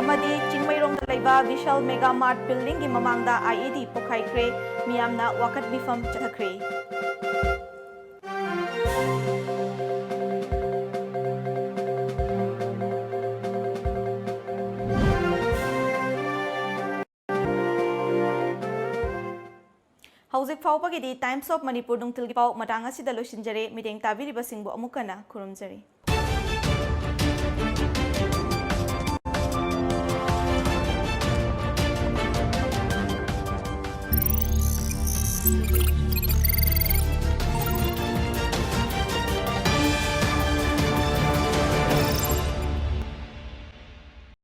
ꯑꯃꯗꯤ ꯆꯤꯡꯃꯩꯔꯣꯡꯗ ꯂꯩꯕ ꯕꯤꯁꯥꯜ ꯃꯦꯒꯥ ꯃꯥꯔꯠ ꯕꯤꯜꯗꯤꯡꯒꯤ ꯃꯃꯥꯡꯗ ꯑꯥꯏ ꯏ ꯗꯤ ꯄꯣꯈꯥꯏꯈ꯭ꯔꯦ꯫ ꯃꯤꯌꯥꯝꯅ ꯋꯥꯀꯠ ꯃꯤꯐꯝ ꯆꯠꯊꯈ꯭ꯔꯦ꯫ ꯍꯧꯖꯤꯛ ꯐꯥꯎꯕꯒꯤꯗꯤ Times of Manipur ꯅꯨꯡꯊꯤꯜꯒꯤ ꯄꯥꯎ ꯃꯇꯥꯡ ꯑꯁꯤꯗ ꯂꯣꯏꯁꯤꯟꯖꯔꯦ꯫ ꯃꯤꯠꯌꯦꯡ ꯇꯥꯕꯤꯔꯤꯕꯁꯤꯡꯕꯨ ꯑꯃꯨꯛ ꯍꯟꯅ ꯈꯨꯔꯨꯝꯖꯔꯤ꯫